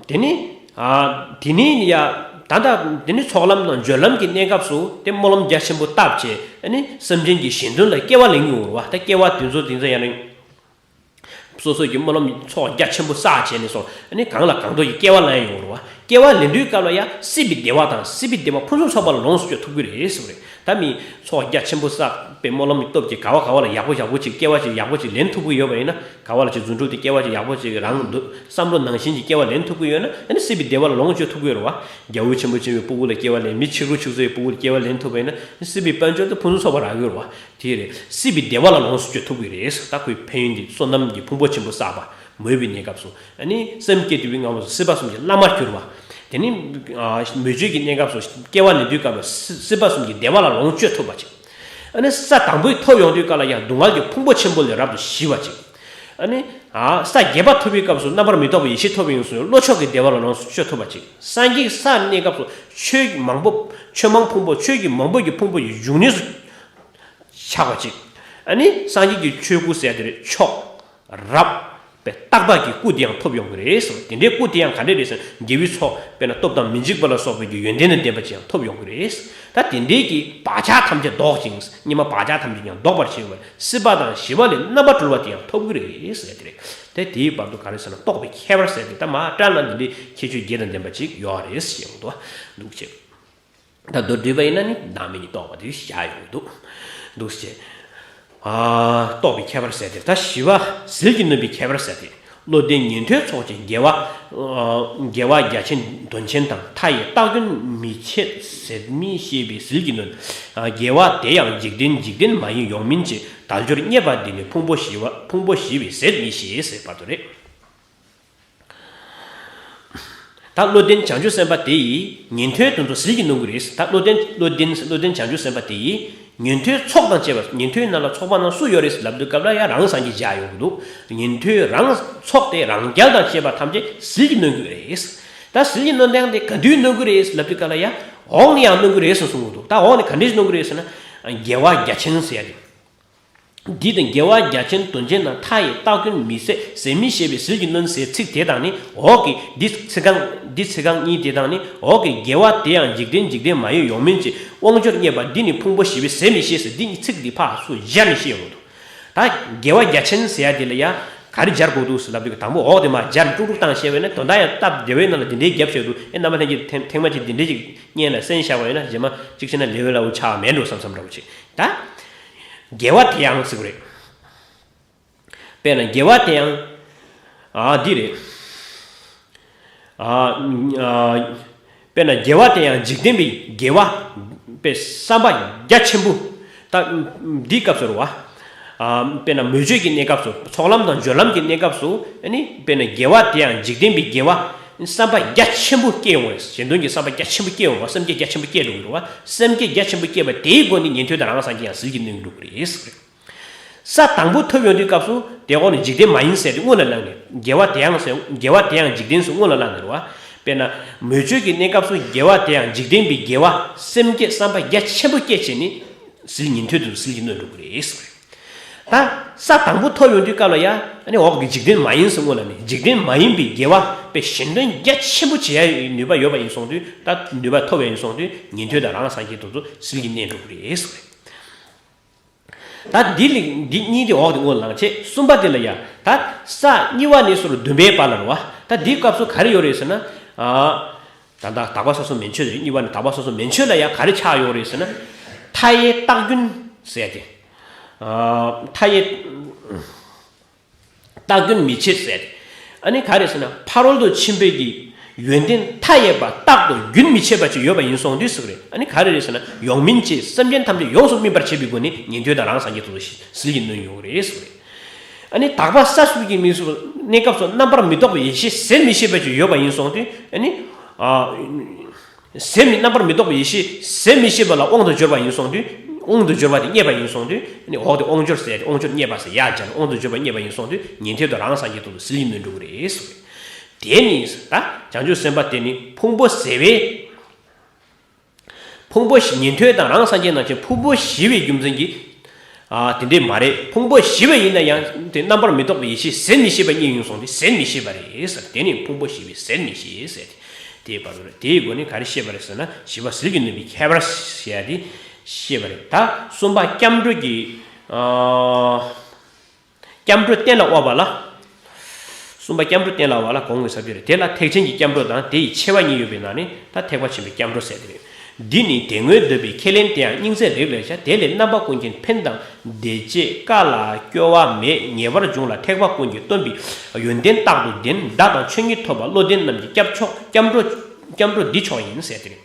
དེ་ནི། ཨ། དེ་ནི་ཡ། ད་ལྟ་དེ་ནི་ཚོགས་ལམ་དང་སྦྱོར་ལམ་གྱི་གནས་སྐབས་སུ་དེ་སྨོན་ལམ་རྒྱ་ཆེན་པོ་བཏབ་བྱས་ཨ་ནི་སེམས་ཅན་གྱི་གཞན་དོན་ལ་སྐྱེ་བ་ལེན་གྱི་ཡོང་རེད་བ། ད་སྐྱེ་བ་དེ་ཚོ་དེ་ཚོ་ཡང་ནི་སོ་སོ་གྱི་སྨོན་ལམ་ཚོགས་རྒྱ་ཆེན་པོ་བསགས་བྱས་ནས་སོང་ཨ་ནི་གང་ལ་གང་འདོད་ཀྱི་སྐྱེ་བ་ལེན་ཡོང་རེད་བ། སྐྱེ་བ་ལེན་དུས་སྐབས་ལ་ཡ་སྲིད་པའི་བདེ་བ་དང་སྲིད་པའི་བདེ་བ་ཕུན་སུམ་ཚོགས་པ་ལ་ལོངས་སུ་སྤྱོད་ཐུབ་ཀྱི་རེད་ཟེར་བ་རེད། ད་མི་ཚོགས་རྒྱ་ཆེན་པོ་བསགས་པའི་སྨོན་ལམ་གྱི་སྟོབས་ཀྱིས་ག་བ་ག་བ་ལ་ཡག་པོ་ཡག་པོ་ཅིག་སྐྱེ་བ་ཅིག་ཡག་པོ་ཅིག་ལེན་ཐུབ་ཀྱི་ཡོད་པ་ཡིན་ན། ག་བ་ལ་ཅིག་རྫུ་འཕྲུལ་དེ་སྐྱེ་བ་ཅིག་ཡག་པོ་ཅིག་རང་འདོད་བསམ་བློ་ནང་བཞིན་གྱི་སྐྱེ་བ་ལེན་ཐུབ་ཀྱི་ཡོད་ན་ཨ་ནི་སྲིད་པའི་བདེ་བ་ལ་ལོངས་སྤྱོད་ཐུབ་ཀྱི་ཡོད་རེད་བ། རྒྱལ་པོ་ཆེན་པོ་ཆེན་པོའི་སྤུ་གུ་ལ་སྐྱེ་བ་ལེན། མི་ཆེ་རུ་ཆུང་ཚོའི་སྤུ་གུ་ལ་སྐྱེ་བ་ལེན་ཐུབ་པ་ཡིན་ན་ཨ་ནི་སྲིད་པའི་དཔལ་འབྱོར་དེ་ཕུན་སུམ་ཚོགས་པ་རག་གི་ཡོད་རེད་བ། དེ་རེད། སྲིད་པའི་བདེ་བ་ལ་ལོངས་སུ་སྤྱོད་ཐུབ་ཀྱི་རེད། ད་ཁོའི་ཕན་ཡོན་འདི་བསོད་ནམས་ཀྱི་ཕུང་པོ་ཆེན་པོ་བསགས་པ་མོས་པའི་གནས་སྐབས་སུ་ཨ་ནི་སེམས་བསྐྱེད་དུ་བའི་ངང་ལ་སྲིད་པ་གསུམ་གྱི་བླ་མར་གྱུར་བ། དེ་ནི་ཨ་མོས་སྤྱོད་ཀྱི་གནས་སྐབས་སུ་སྐྱེ་བ་ལེན་དུས་སྐབས་ལ་སྲིད་སྲིད་པ་གསུམ་གྱི་བདེ་བ་ལ་ལོངས་སྤྱོད་ཐུབ་པ་ཅིག་ཨ་ནི་ས་དང་པོའི་ཐོབ་ཡོང་དུས་སྐབས་ལ་ཡང་སྡུག་བསྔལ་གྱི་ཕུང་པོ་ཆེན་པོ་ལས་རབ་ཏུ་ཞི་བ་ཅིག་ཨ་ནི་ ཨ་ས་བརྒྱད་པ་ཐོབ་པའི་སྐབས་སུ་རྣམ་པར་མི་རྟོག་པའི་ཡེ་ཤེས་ཐོབ་པའི་ཡོངས་སུ་བློ་མཆོག་གི་བདེ་བ་ལ་ལོངས་སུ་སྤྱོད་ཐུབ་པ་ཅིག་སངས་རྒྱས་ས་གནས་སྐབས་སུ་ཆོས་མང་པོ་ཆོས་མང་ཕུང་པོ་ཆོས་ཀྱི་མང་པོ་གི་ཕུང་པོ་ཡི་འབྱུང་གནས་སུ་ཆགས་པ་ཅིག་ཨ་ནི་སངས་རྒྱས་ཀྱི་ཆོས་སྐུ་ཟེར་ཡ་དེ་རེད། མཆོག་རབ་པའི་རྟག་པ་གི་སྐུ་དེ་ཡང་ཐོབ་ཡོང་གི་རེད་ཟེར། དེ་འདྲའི་སྐུ་དེ་ཡང་ག་འདྲས་རེད་ཟེར་ན། དགེ་བའི་ཚོགས་དཔེར་ན་སྟོབས་དང་མི་འཇིགས་པ་ལ་སོགས་པའི་གི་ཡོན་ཏན་དང་ལྡན་པ་ཅིག་ཡང་ཐོབ་ཡོང་གི་རེད། ད་དེ་འདྲའི་གི་བག་ཆགས་ཐམས་ཅད་ཟློག་ཅིང་། ཉི་མ་བག་ཆགས་ཐམས་ཅད་ཀྱང་ཟློག་པར་བྱེད་པར་སྲིད་པ་དང་ཞི་བ་ལས་རྣམ་པར་གྲོལ་བ་དེ་ཡང་ཐོབ་ཀྱི་རེད་ཟེར་དེ་རེད། དེ་དེའི་བར་དུ་ག་རེ་ཟེར་ན། རྟོགས་པའི་ཁྱད་པར་ཟེར་དེ། ད་མ་སྤྲ་ན་འདི་འདྲའི་ཁྱད་ཆོས་བརྒྱད་དང་ལྡན་པ་ཅིག་ཡོད་རེད་ཞེས་འདུག་འདུག་ཅེས། ད་མདོར་བསྡུས་པ་ཡིན་ན་ནི་བདག་མེད་ཀྱི་རྟོགས་པ་དེ་བཞག་ཡོང་གི་འདུག་འདུག་ཅེས། ཨ་རྟོགས་པའི་ཁྱད་པར་ཟེར་དེ། ད་ཞི་བ་ཟིལ་གྱིས་གནོན་པའི་ཁྱད་པར་ཟེར་དེ། བློ་ལྡན་ཉན་ཐོས་ཚོགས་ཀྱིས་དགེ་བ་ཨ་དགེ་བ་རྒྱ་ཆེན་དོན་ཆེན་དང་། མཐའ་ཡས་རྟག་རྒྱུན་མི་ཆད་ཟད་མི་ཤེས་པའི་ཟིལ་གྱིས་གནོན། ཨ་དགེ་བ་དེ་ཡང་འཇིག་རྟེན་འཇིག་རྟེན་མ་ཡིན་ཡོངས་སྨིན་གྱི་དལ་འབྱོར་རྙེད་པ་འདི་ནི་ཕུང་པོ་ཞི་བ་ཕུང་པོ་ཞི་བའི་ཟད་མི་ཤེས་ཟེར་བར་དུ་རེད། ད་བློ་ལྡན་བྱང་ཆུབ་སེམས་དཔའ་དེ་ཡིས་ཉན་ཐོས་དེ་ཚོ་ཟིལ་གྱིས་གནོན་གྱི་རེད། ད་བློ་ལྡན་བློ་ལྡན་བློ་ལྡན་བྱང་ཆུབ་སེམས་དཔའ་དེ་ཡིས་ཉན་ཐོས་ཚོགས་དང་བཅས་པ། ཉན་ཐོས་ནང་ལ་ཚོགས་པ་ནང་སུ་ཡོད་རེད་ལབ་དུས་སྐབས་ལ་ཡང་རང་སངས་རྒྱས་བཞག་ཡོང་གི་འདུག་ཉན་ཐོས་རང་ཚོགས་དེ་རང་རྒྱལ་དང་བཅས་པ་ཐམས་ཅད་ཟིལ་གྱིས་གནོན་གྱི་རེད། ད་ཟིལ་གྱིས་གནོན་སྟངས་དེ་ག་དུས་གནོན་གྱི་རེད་ལབ་དུས་སྐབས་ལ་ཡང་འོག་ནས་ཡང་གནོན་གྱི་རེད་ཟེར་གསུང་གི་འདུག་ད་འོག་ནས་ག་འདྲས་གནོན་གྱི་རེད་ཟེར་ན། དགེ་བ་རྒྱ་ཆེན་ཟེར་ཡ་དེ། འདི་དང་དགེ་བ་རྒྱ་ཆེན་དོན་ཆེན་དང་། མཐའ་ཡས་རྟག་རྒྱུན་མི་ཟད་ཟད་མི་ཤེས་པའི་ཟིལ་གྱིས་གནོན་ཟེར་ཚིག་དེ་དང་ནི། འོག་གི་འདི་ཚིག་རྐང་འདི་ཚིག་རྐང་གཉིས་དེ་དང་ནི། འོག་གི་དགེ་བ་དེ་ཡང་འཇིག་རྟེན་འཇིག་རྟེན་མ་ཡིན་ཡོངས་སྨིན་གྱི་དབང་འབྱོར་རྙེད་པ་འདི་ནི་ཕུང་པོ་ཞི་བའི་ཟད་མི་ཤེས་ཟེར། འདི་གཉིས་ཚིག་འདི་ཕར་ཚུར་སྦྱར་ནས་བཤད་ཡོང་གི་འདུག་ད་དགེ་བ་རྒྱ་ཆེན་ཟེར་ཡ་དེ་ལ་ཡ་ག་རེ་སྦྱར་དགོས་འདུག་ཟེར་ལབ་དུས། དང་པོ་འོག་དེ་མར་སྦྱར་དཀྲུག་དཀྲུག་བཏང་བཤད་པ་ཡིན་ན། དོན་དག་ཡང་སྟབས་བདེ་བའི་ནང་ལ་འདི་འདྲའི་རྒྱབ་བཤད་འདུག་ཨེ་རྣམ་པ་ལྷན་རྒྱས་ཐེངས་ཐེངས་མ་གཅིག་འདི་འདྲའི་ཅིག་སྙན་ལ་གསན་བཞག་པ་ཡིན་ན། རྗེས་མ་གཅིག་བྱས་ན་ལེའུ་ལེའུ་ཆགས་མེད་འགྲོ་བསམ་བསམ་འདྲ་བོ་ཅིག་ད་དགེ་བ་དེ་ཡང་ཟེར་གྱི་རེད། དཔེར་ན་དགེ་བ་དེ་ཡང་ཨ་འདི་རེད། ཨ་ཨ་དཔེར་ན་དགེ་བ་དེ་ཡང་འཇིག་རྟེན་པའི་དགེ་བ་པའི་བསམ་པ་རྒྱ་ཆེན་པོ། ད་འདིའི་སྐབས་སུ་རེད་བ། ཨ་དཔེར་ན་མོས་སྤྱོད་ཀྱི་གནས་སྐབས་སུ། ཚོགས་ལམ་དང་སྦྱོར་ལམ་གྱི་གནས་སྐབས་སུ། ཨ་ནི་དཔེར་ན་དགེ་བ་དེ་ཡང་འཇིག་རྟེན་པའི་དགེ་བ་བསམ་པ་རྒྱ་ཆེན་པོ་སྐྱེ་ཡོང་བས། གཞན་དོན་གྱི་བསམ་པ་རྒྱ་ཆེན་པོ་སྐྱེ་ཡོང་བ། སེམས་བསྐྱེད་རྒྱ་ཆེན་པོ་སྐྱེ་འགྲོ་གི་རེད་བ། སེམས་བསྐྱེད་རྒྱ་ཆེན་པོ་སྐྱེས་པ་དེའི་སྒོ་ནས་ཉན་ཐོས་དང་རང་སངས་རྒྱས་ཡང་ཟིལ་གྱིས་གནོན་འགྲོ་གི་རེད་ཟེར། ས་དང་པོ་ཐོབ་ཡོང་དུས་སྐབས་སུ་དེ་འོག་ནས་འཇིག་རྟེན་མ་ཡིན་ཟེར་དེ་སྔོན་ལ་བླངས་ནས། དགེ་བ་དེ་ཡང་ཟེར། དགེ་བ་དེ་ཡང་འཇིག་རྟེན་ཟེར་སྔོན་ལ་བླངས་ནས་རེད་བ། དཔེར་ན་མོས་སྤྱོད་ཀྱི་གནས་སྐབས་སུ་དགེ་བ་དེ་ཡང་འཇིག་རྟེན་པའི་དགེ་བ་སེམས་བསྐྱེད་བསམ་པ་རྒྱ་ཆེན་པོ་སྐྱེས་བྱས་ནས་ཟིལ་ཉན་ཐོས་དེ་ཚོ་ཟིལ་གྱིས་གནོན་འགྲོ་གི་རེད་ཟེར། ད་ས་དང་པོ་ཐོབ་ཡོང་དུས་སྐབས་ལ་ཡ། ཨ་ནི་འོག་གི་འཇིག་རྟེན་མ་ཡིན་ཟེར་སྔོན་ལ་ནི། འཇིག་རྟེན་མ་ཡིན་པའི་དགེ་བ་པའི་གཞན་དོན་རྒྱ་ཆེན་པོ་བྱེད་ཡ་ནུས་པ་ཡོད་པ་ཡིན་སོང་དུས། ད་ནུས་པ་ཐོབ་ཡ་ཡིན་སོང་དུས་ཉན་ཐོས་དང་རང་སངས་རྒྱས་དེ་ཚོ་ཟིལ་གྱིས་གནོན་འགྲོ་གི་རེད་ཟེར། ད་འདི་ལ་འདི་གཉིས་དེ་འོག་ཏུ་སྔོན་ལ་བླངས་བྱས། གསུམ་པ་དེ་ལ་ཡ། ད་ས་གཉིས་པ་ནས་སོར་བདུན་པའི་བར་ལ་རེད་བ། ད་འདིའི་སྐབས་སུ་ག་རེ་ཡོད་རེད་ཟེར་ན། ཨ་ད་ད་དག་པ་ས་གསུམ་མན་ཆད་རེད། གཉིས་པ་ནས་དག་པ་ས་གསུམ་མན་ཆད་ལ་ཡ་ག་རེ་ཆགས་ཡོད་རེད་ཟེར་ན། མཐའ་ཡས་རྟག་རྒྱུན་ཟེར་ཏེ། ཨ་མཐའ་ཡས་རྟག་རྒྱུན་མི་ཆད་ཟེར་ཏེ། ཨ་ནི་ག་རེ་ཟེར་ན། ཕ་རོལ་ཏུ་ཕྱིན་པའི་གི་ཡོན་ཏན་མཐའ་ཡས་པ་རྟག་ཏུ་རྒྱུན་མི་འཆད་པ་ཅིག་ཡོད་པ་ཡིན་སོང་དུས་ཟེར་གི་རེད། ཨ་ནི་ག་རེ་རེད་ཟེར་ན། ཡོངས་སྨིན་གྱིས་སེམས་ཅན་ཐམས་ཅད་ཡོངས་སུ་སྨིན་པར་བྱེད་པའི་སྒོ་ནས་ཉན་ཐོས་དང་རང་སངས་རྒྱས་དེ་ཚོ་ཟིལ་གྱིས་གནོན་ཡོང་གི་རེད་ཟེར་གི་རེད། ཨ་ནི་དག་པ་ས་གསུམ་གྱི་དམིགས་སུ་གནས་སྐབས་སུ་རྣམ་པར་མི་རྟོག་པའི་ཡེ་ཤེས་ཟད་མི་ཤེས་པ་ཅིག་ཡོད་པ་ཡིན་སོང་དུས། ཨ་ནི་ཨ། ཟད་མི་རྣམ་པར་མི་རྟོག་པའི་ཡེ་ཤེས་ཟད་མི་ཤེས་པ་ལ་དབང་དུ་གྱུར་པ་ཡིན་སོང་དུས། དབང་དུ་གྱུར་པ་དེ་རྙེད་པ་ཡིན་སོང་དུས། ཨ་ནི་འོག་ཏུ་དབང་འབྱོར་ཟེར་ཏེ། དབང་འབྱོར་རྙེད་པ་ཟེར་ཡ་སྦྱར་ནས། དབང་དུ་གྱུར་པ་རྙེད་པ་ཡིན་སོང་དུས་ཉན་ཐོས་དང་རང་སངས་རྒྱས་དེ་ཚོ་ཟིལ་གྱིས་གནོན་འགྲོ་གི་རེད་ཟེར། དེ་ནི་ད་བྱང་ཆུབ་སེམས་དཔའ་དེ་ནི་ཕུང་པོ་ཟད་པའི། ཕུང་པོ་ཞི། ཉན་ཐོས་དང་རང་སངས་རྒྱས་ནང་བཞིན་ཕུང་པོ་ཞི་བའི་རྒྱུ་མཚན་གྱིས། ཨ་དེ་འདྲས་མ་རེད། ཕུང་པོ་ཞི་བ་ཡིན་ན་ཡང་དེ་རྣམ་པར་མི་རྟོག་པའི་ཡེ་ཤེས་ཟད་མི་ཤེས་པ་རྙེད་ཡོང་སོང་དུས་ཟད་མི་ཤེས་པ་རེད་ཟེར། དེ་ནི་ཕུང་པོ་ཞི་བའི་ཟད་མི་ཤེས་ཟེར་ཏེ། དེའི་བར་དུ་རེད། དེའི་སྒོ་ནས་ག་རེ་བཤད་པ་རེད་ཟེར་ན། ཞི་བ་ཟིལ་གྱིས་གནོན་པའི་ཁྱད་པར་ཟེར་ཡ་དེ་བཤད་པ་རེད། ད་གསུམ་པ་སྐྱབས་འགྲོ་གི། ཨ། སྐྱབས་འགྲོ་གཏན་ལ་དབབ་པ་ལ། གསུམ་པ་སྐྱབས་འགྲོ་གཏན་ལ་དབབ་པ་ལ་གོང་གི་ས་བཅད་རེད། དེ་ལ་ཐེག་ཆེན་གྱི་སྐྱབས་འགྲོ་དང་དེ་ཡི་ཆེ་བ་གཉིས་ཡོད་པའི་ནང་ནས་ད་ཐེག་པ་ཆེན་པོའི་སྐྱབས་འགྲོ་ཟེར་དེ་རེད། འདི་ནི་དེ་སྔོན་འདོད་པའི་ཁས་ལེན་དེའང་སྙིང་ཚད་རིགས་ལས་བྱ། དེ་ལས་རྣམ་པ་ཀུན་མཁྱེན་ཕན་དང་བདེ་བྱེད་ཀ་ལ་སྐྱོ་བ་མེད་ངེས་པར་འབྱུང་ལ། ཐེག་པ་ཀུན་གྱིས་སྟོན་པའི་ཡོན་ཏན་རྟག་ཏུ་ལྡན། བདག་དང་ཆོས་ཉིད་ཐོབ་པ་བློ་ལྡན་རྣམས་ཀྱི་སྐྱབས་མཆོག་སྐྱབས་འགྲོ་སྐྱབས་འགྲོ་འདི་མཆོག་ཡིན་ཟེར་དེ་རེད།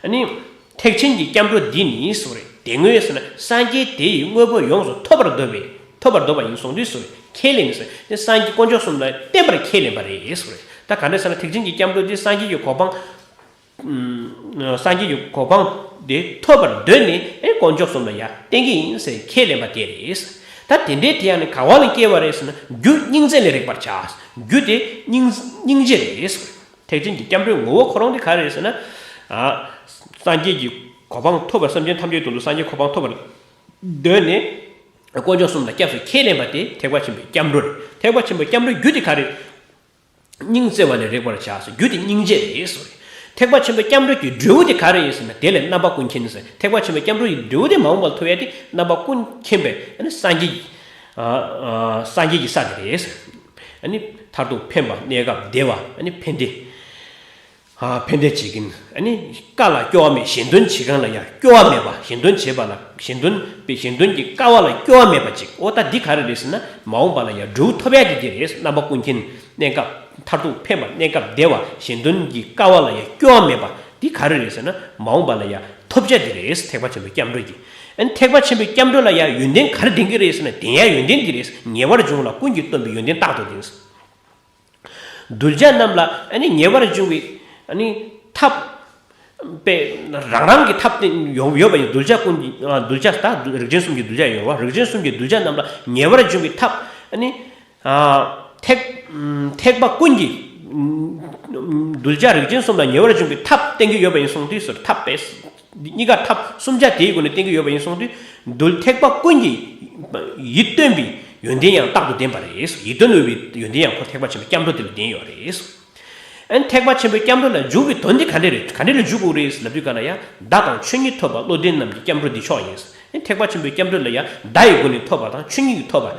ཨ་ནི། ཐེག་ཆེན་གྱི་སྐྱབས་འགྲོ་འདི་ནི་ཟེར་བ་རེད། དེ་སྔོན་ཟེར་ན་སངས་རྒྱས་དེ་ཡི་དངོས་པོ་ཡོངས་སུ་ཐོབ་པར་འདོད་པས། ཐོབ་པར་འདོད་པ་ཡིན་སོང་དུས་ཟེར་བ་རེད། ཁས་ལེན་ཟེར་ཏེ་སངས་རྒྱས་དཀོན་མཆོག་གསུམ་ལ་བརྟེན་པར་ཁས་ལེན་པ་རེད་ཟེར་བ་རེད། ད་ག་འདྲ་ཟེར་ན། ཐེག་ཆེན་གྱི་སྐྱབས་འགྲོ་འདི་སངས་རྒྱས་ཀྱི་གོ་འཕང་། ཨུམ། སངས་རྒྱས་ཀྱི་གོ་འཕང་དེ་ཐོབ་པར་འདོད་ནས་ཨེ་དཀོན་མཆོག་གསུམ་ལ་ཡར་བརྟེན་གྱི་ཡིན་ཟེར་ཁས་ལེན་པ་དེ་རེད། ད་དེ་འདྲའི་དེ་ཡང་ནི་ག་བ་ལ་སྐྱེ་བ་རེད་ཟེར་ན། རྒྱུ་སྙིང་བརྩེ་ལས་རེག་པར་བྱ། རྒྱུ་དེ་སྙིང་སྙིང་རྗེ་རེད་ཟེར། ཐེག་ཆེན་གྱི་སྐྱབས་འགྲོའི་ངོ་བོ་ཁོ་རང་དེ་ག་རེ་རེད་ཟེར་ན། ཨ། སངས་རྒྱས་ཀྱི་གོ་འཕང་ཐོབ་པར། སེམས་ཅན་ཐམས་ཅད་དོན་དུ་སངས་རྒྱས་གོ་འཕང་ཐོབ་པར་འདོད་ནས། དཀོན་མཆོག་གསུམ་ལ་སྐྱབས་སུ་ཁས་ལེན་པ་དེ་ཐེག་པ་ཆེན་པོའི་སྐྱབས་འགྲོ་རེད། ཐེག་པ་ཆེན་པོའི་སྐྱབས་འགྲོའི་རྒྱུ་དེ་ག་རེ་རེད། སྙིང་བརྩེ་བ་ལས་རེག་པར་བྱ་ཟེར། རྒྱུ་དེ་སྙིང་རྗེ་རེད་ཟེར། ཐེག་པ་ཆེན་པོའི་སྐྱབས་འགྲོ་གི་འབྲས་བུ་དེ་ག་རེ་ཡིན་ཟེར་ན། དེ་ལས་རྣམ་པ་ཀུན་མཁྱེན་ཟེར། ཐེག་པ་ཆེན་པོའི་སྐྱབས་འགྲོ་ཡི་འབྲས་བུ་དེ་མ་འོངས་པར་ཐོབ་ཡ་དེ་རྣམ་པ་ཀུན་མཁྱེན་པའི་ཨ་ནི་སངས་རྒྱས་ཀྱི། ཨ། ཨ། སངས་རྒྱས་ཀྱི་ས་དེ་རེད་ཟེར། ཨ་ནི་མཐར་ཐུག་ཕན་པ། གནས་སྐབས་བདེ་བ། ཨ་ནི་ཕན་བདེ། ཨ། ཕན་བདེ་བྱེད་ཀྱིན། ཨ་ནི་བཀའ་ལ་སྐྱོ་བ་མེད། གཞན་དོན་བྱེད་གང་ལ་ཡང་སྐྱོ་བ་མེད་པ། གཞན་དོན་བྱེད་པ་ལ། གཞན་དོན་པའི་གཞན་དོན་གྱི་དཀའ་བ་ལ་སྐྱོ་བ་མེད་པ་ཅིག་འོ་ད་འདི་ག་རེ་རེད་ཟེར་ན། མ་འོངས་པ་ལ་ཡང་འབྲས་བུ་ཐོབ་ཡ་དེ་འདི་རེད། རྣམ་པ་ཀུན་མཁྱེན། གནས་སྐབས། མཐར་ཐུག་ཕན་པ། གནས་སྐབས་བདེ་བ། གཞན་དོན་གྱི་དཀའ་བ་ལ་ཡང་སྐྱོ་བ་མེད་པ་འདི་ག་རེ་རེད་ཟེར་ན། མ་འོངས་པ་ལ་ཡང་ཐོབ་བྱ་འདི་རེད། ཐེག་པ་ཆེན་པོའི་སྐྱབས་འགྲོ་གི། ཨ་ནི་ཐེག་པ་ཆེན་པོའི་སྐྱབས་འགྲོ་ལ་ཡང་ཡོན་ཏན་ག་རེ་ལྡན་གྱི་རེད་ཟེར་ན། ལྡན་ཡ་ཡོན་ཏན་འདི་རེད། ཉེ་བར་འབྱུང་ལ་ཀུན་གྱིས་སྟོན་པའི་ཡོན་ཏན་རྟག་ཏུ་ལྡན། གདུལ་བྱ་རྣམས་ལ་ཨ་ནི་ཉེ་བར་འབྱུང་བའི་ཨ་ནི་ཐབས། པས་རང་རང་གི་ཐབས་དེ་ཡོད་ཡོད་པ་ཡིན། གདུལ་བྱ་ཀུན་གྱི། ཨ། གདུལ་བྱ་ད་རིགས་ཅན་གསུམ་གྱི་གདུལ་བྱ་ཡོད་པ། རིགས་ཅན་གསུམ་གྱི་གདུལ་བྱ་རྣམས་ལ་ཉེ་བར་འབྱུང་བའི་ཐབས། ཨ་ནི། ཨ། ཐེག་ཐེག་པ་ཀུན་གྱི། གདུལ་བྱ་རིགས་ཅན་གསུམ་ལ་ཉེ་བར་འབྱུང་བའི་ཐབས་བསྟན་གྱི་ཡོད་པ་ཡིན་གསུངས་དུས་སུ། ཐབས་པས། གཉིས་ཀ་ཐབས་གསུམ་ཆ་དེའི་སྒོ་ནས་བསྟན་གྱི་ཡོད་པ་ཡིན་གསུངས་དུས། གདུལ། ཐེག་པ་ཀུན་གྱི་ཡིད་རྟོན་པའི་ཡོན་ཏན་ཡང་རྟག་ཏུ་ལྡན་པ་རེད། ཡིད་རྟོན་འོས་པའི་ཡོན་ཏན་ཡང་ཁོ་ཐེག་པ་ཆེན་པོའི་སྐྱབས་འགྲོ་དེ་ལ་ལྡན་ཡོད་རེད། ཨ་ནི་ཐེག་པ་ཆེན་པོའི་སྐྱབས་འགྲོ་ལ་འཇུག་པའི་དོན་དེ་ག་འདྲ་རེད། ག་འདྲ་ལ་འཇུག་དགོས་རེད་ལབ་དུས་ག་ལ་ཡང་། བརྡ་དང་ཆོས་ཉིད་ཐོབ་པ་བློ་ལྡན་རྣམས་ཀྱི་སྐྱབས་འགྲོ་འདི་མཆོག་ཡིན། ཨ་ནི་ཐེག་པ་ཆེན་པོའི་སྐྱབས་འགྲོ་ལ་ཡང་བརྡ་ཡི་སྒོ་ནས་ཐོབ་པ་དང་ཆོས་ཉིད་ཀྱིས་ཐོབ་པ།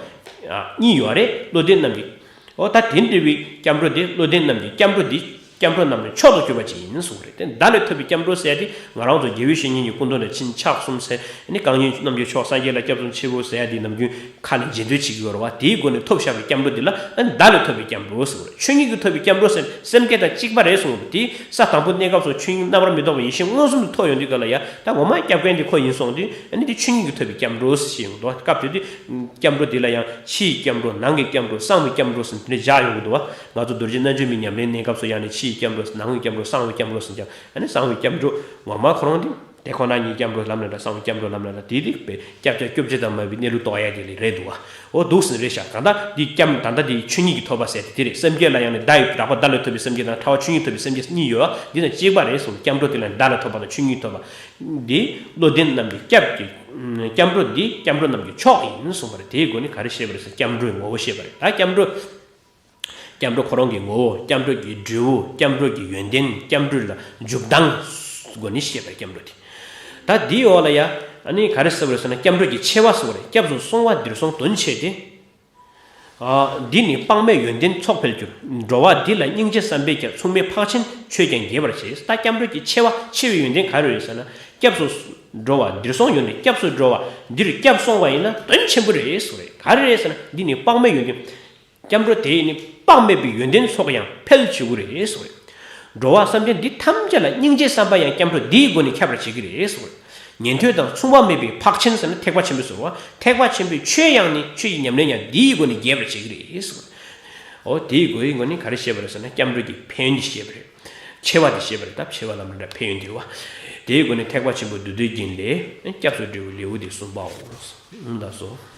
ཨ། གཉིས་ཡོད་རེད། བློ་ལྡན་རྣམས་ཀྱི། འོ་ད་དེ་འདྲ་བའི་སྐྱབས་འགྲོ་དེ། བློ་ལྡན་རྣམས་ཀྱི་སྐྱབས་འགྲོ་འདི་སྐྱབས་འགྲོ་རྣམས་ནི་མཆོག་ཏུ་གྱུར་པ་ཅིག་ཡིན་གསུངས་པ་རེད། དེ་བརྡ་ལས་ཐོབ་པའི་སྐྱབས་འགྲོ་ཟེར་ཡ་དེ་ང་རང་ཚོ་རྒྱལ་བའི་བཤེས་གཉེན་གྱི་སྐུ་མདུན་ལ་ཕྱིན། ཕྱག་གསུམ་འཚལ། ཨ་ནི་གང་ཉིད་རྣམས་ཀྱི་མཆོག་སངས་རྒྱས་ལ་སྐྱབས་སུ་མཆིའོ་ཟེར་ཡ་དེ་ནམ་རྒྱུན་ཁ་ནས་རྗེས་ཟློས་བྱེད་ཀྱི་ཡོད་རེད་བ། དེའི་སྒོ་ནས་ཐོབ་བཞག་པའི་སྐྱབས་འགྲོ་འདི་ལ་ཨ་ནི་བརྡ་ལས་ཐོབ་པའི་སྐྱབས་འགྲོ་ཟེར་བ་རེད། ཆོས་ཉིད་ཀྱིས་ཐོབ་པའི་སྐྱབས་འགྲོ་ཟེར་ན། སེམས་བསྐྱེད་དང་གཅིག་པ་རེད་གསུངས་པ་དེ། ས་དང་པོ་གནས་སྐབས་སུ་ཆོས་ཉིད་རྣམ་པར་མི་རྟོག་པའི་ཡེ་ཤེས་མངོན་སུམ་དུ་ཐོབ་ཡོང་དུས་ག་ལ་ཡང་། ད་ངོ་མ་སྐྱབས་མཁན་དེ་ཁོ་ཡིན་གསུངས་དུས། ཨ་ནི་དེ་ཆོས་ཉིད་ཀྱིས་ཐོབ་པའི་སྐྱབས་འགྲོ་ཞེས་ཡོང་འདུག་སྐབས་དེ་དུས་སྐྱབས་འགྲོ་དེ་ལ་ཡང་ཕྱི་ཡི་སྐྱབས་འགྲོ། ནང་གི་སྐྱབས་འགྲོ། གསང་བའི་སྐྱབས་འགྲོ་ཟེར་དེ་འདྲ་བཞག་ཡོང་གི་འདུག་བ། ང་ཚོ་རྡོ་རྗེ་རྣལ་འབྱོར་མའི་ཉམས་ལེན་གནས་སྐབས་སུ་ཡང་ནི་ཕྱི་ཡི་སྐྱབས་འགྲོ། ནང་གི་སྐྱབས་འགྲོ། གསང་བའི་སྐྱབས་འགྲོ་ཟེར་ཀྱང་། ཨ་ནི་གསང་བའི་སྐྱབས་འགྲོ་ངོ་མ་ཁོ་རང་དེ། དེ་ཁོ་ན་ཉིད་སྐྱབས་འགྲོ་ལམ་ལ་འདྲ། གསང་བའི་སྐྱབས་འགྲོ་ལམ་ལ་འདྲ། དེ་དེ་བས་སྐྱབས་བཅོལ་སྐྱོབ་བྱེད་དང་མ་བའི་གནས་ལུགས་རྟོགས་ཡ་དེ་ལས་རེད་འདུག་བ། འོ་འདུག་ཟིན་རེད་ཤག་གང་ལྟར་འདི་སྐྱབས། ད་ལྟ་འདི་ཆོས་ཉིད་ཀྱིས་ཐོབ་པ་ཟེར་དེ་དེ་རེད། སེམས་བསྐྱེད་ལ་ཡང་ནི་བརྡ་ཡི་རགས་པ། བརྡ་ལས་ཐོབ་པའི་སེམས་བསྐྱེད་དང་ཕྲ་བ་ཆོས་ཉིད་ཐོབ་པའི་སེམས་བསྐྱེད་གཉིས་ཡོད་བ། འདི་དང་གཅིག་པ་རེད་གསུངས། སྐྱབས་འགྲོ་དེ་ལ་བརྡ་ལས་ཐོབ་པ་དང་ཆོས་ཉིད་ཐོབ་པ། འདི་བློ་ལྡན་རྣམས་ཀྱི་སྐྱབས་ཀྱི། སྐྱབས་འགྲོ་འདི་སྐྱབས་འགྲོ་རྣམས་ཀྱི་མཆོག་ཡིན་གསུངས་པ་རེད། དེའི་སྒོ་ནས་ག་རེ་བཤད་པ་རེད་ཟེར། སྐྱབས་འགྲོའི་ངོ་བོ་བཤད་པ་རེད། ད་སྐྱབས་འགྲོ། སྐྱབས་འགྲོ་ཁོ་རང་གི་ངོ་བོ། སྐྱབས་འགྲོ་གི་འབྲས་བུ། སྐྱབས་འགྲོ་གི་ཡོན་ཏན། སྐྱབས་འགྲོ་ལ་འཇུག་ལྡང་སྒོ་ནས་བཤད་པའི་སྐྱབས་འགྲོ་དེ། ད་འདིའི་འོག་ལ་ཡ། ཨ་ནི་ག་རེ་ཟེར་བ་རེད་ཟེར་ན། སྐྱབས་འགྲོ་གི་ཆེ་བ་ཟེར་བ་རེད། སྐྱབས་སུ་སོང་བ་འདིར་སོང་དོན་ཆེ་སྟེ། ཨ། འདི་ནི་དཔག་མེད་ཡོན་ཏན་ཚོགས་འཕེལ་འགྱུར། འགྲོ་བ་འདི་ལ་སྙིང་རྗེ་བསམ་པས་ཀྱང་། མཚུངས་མེད་འཕགས་ཆེན་ཆོས་ཀྱང་རྒྱས་པར་བྱེད། ད་སྐྱབས་འགྲོ་གི་ཆེ་བ། ཆེ་བའི་ཡོན་ཏན་ག་རེ་རེད་ཟེར་ན། སྐྱབས་སུ་འགྲོ་བ་འདིར་སོང་ཡོད་ནས། སྐྱབས་སུ་འགྲོ་བ་འདིར་སྐྱབས་སོང་བ་ཡིན་ན་དོན་ཆེན་པོ་རེད་ཟེར་བ་རེད། ག་རེ་རེད་ཟེར་ན། འདི་ནི་དཔག་མེད་ཡོན་ཏན། སྐྱབས་འགྲོ་དེས་ནི་དཔག་མེད་པའི་ཡོན་ཏན་ཚོགས་ཡང་འཕེལ་བྱེད་ཀྱི་རེད་ཟེར་བ་རེད། འགྲོ་བ་སེམས་ཅན་འདི་ཐམས་ཅད་ལ་སྙིང་རྗེའི་བསམ་པ་ཡང་སྐྱབས་འགྲོ་འདིའི་སྒོ་ནས་ཁྱབ་པར་བྱེད་ཀྱི་རེད་ཟེར་བ་རེད། ཉན་ཐོས་དང་མཚུངས་པ་མེད་པའི་འཕགས་ཆེན་ཟེར་ན་ཐེག་པ་ཆེན་པོའི་ཟེར་བ། ཐེག་པ་ཆེན་པོའི་ཆོས་ཡང་ནི། ཆོས་ཀྱི་ཉམས་ལེན་ཡང་འདིའི་སྒོ་ནས་རྒྱས་པར་བྱེད་ཀྱི་རེད་ཟེར་བ་རེད། འོ་དེའི་སྒོའི་སྒོ་ནས་ག་རེ་བཤད་པ་རེད་ཟེར་ན། སྐྱབས་འགྲོ་གི་ཕན་ཡོན་དེ་བཤད་པ་རེད། ཆེ་བ་དེ་བཤད་པ་རེད། ད་ཆེ་བ་ལམ་རིམ་འདྲ་ཕན་ཡོན་དེ་བ། དེའི་སྒོ་ནས་ཐེག་པ་ཆེན་པོའི་བདུད་འདུལ་རྒྱན་ལས། སྐྱབས་སུ་འགྲོ་བའི་ལེའུ་སྟེ་གསུམ་པའོ། ད་སོ།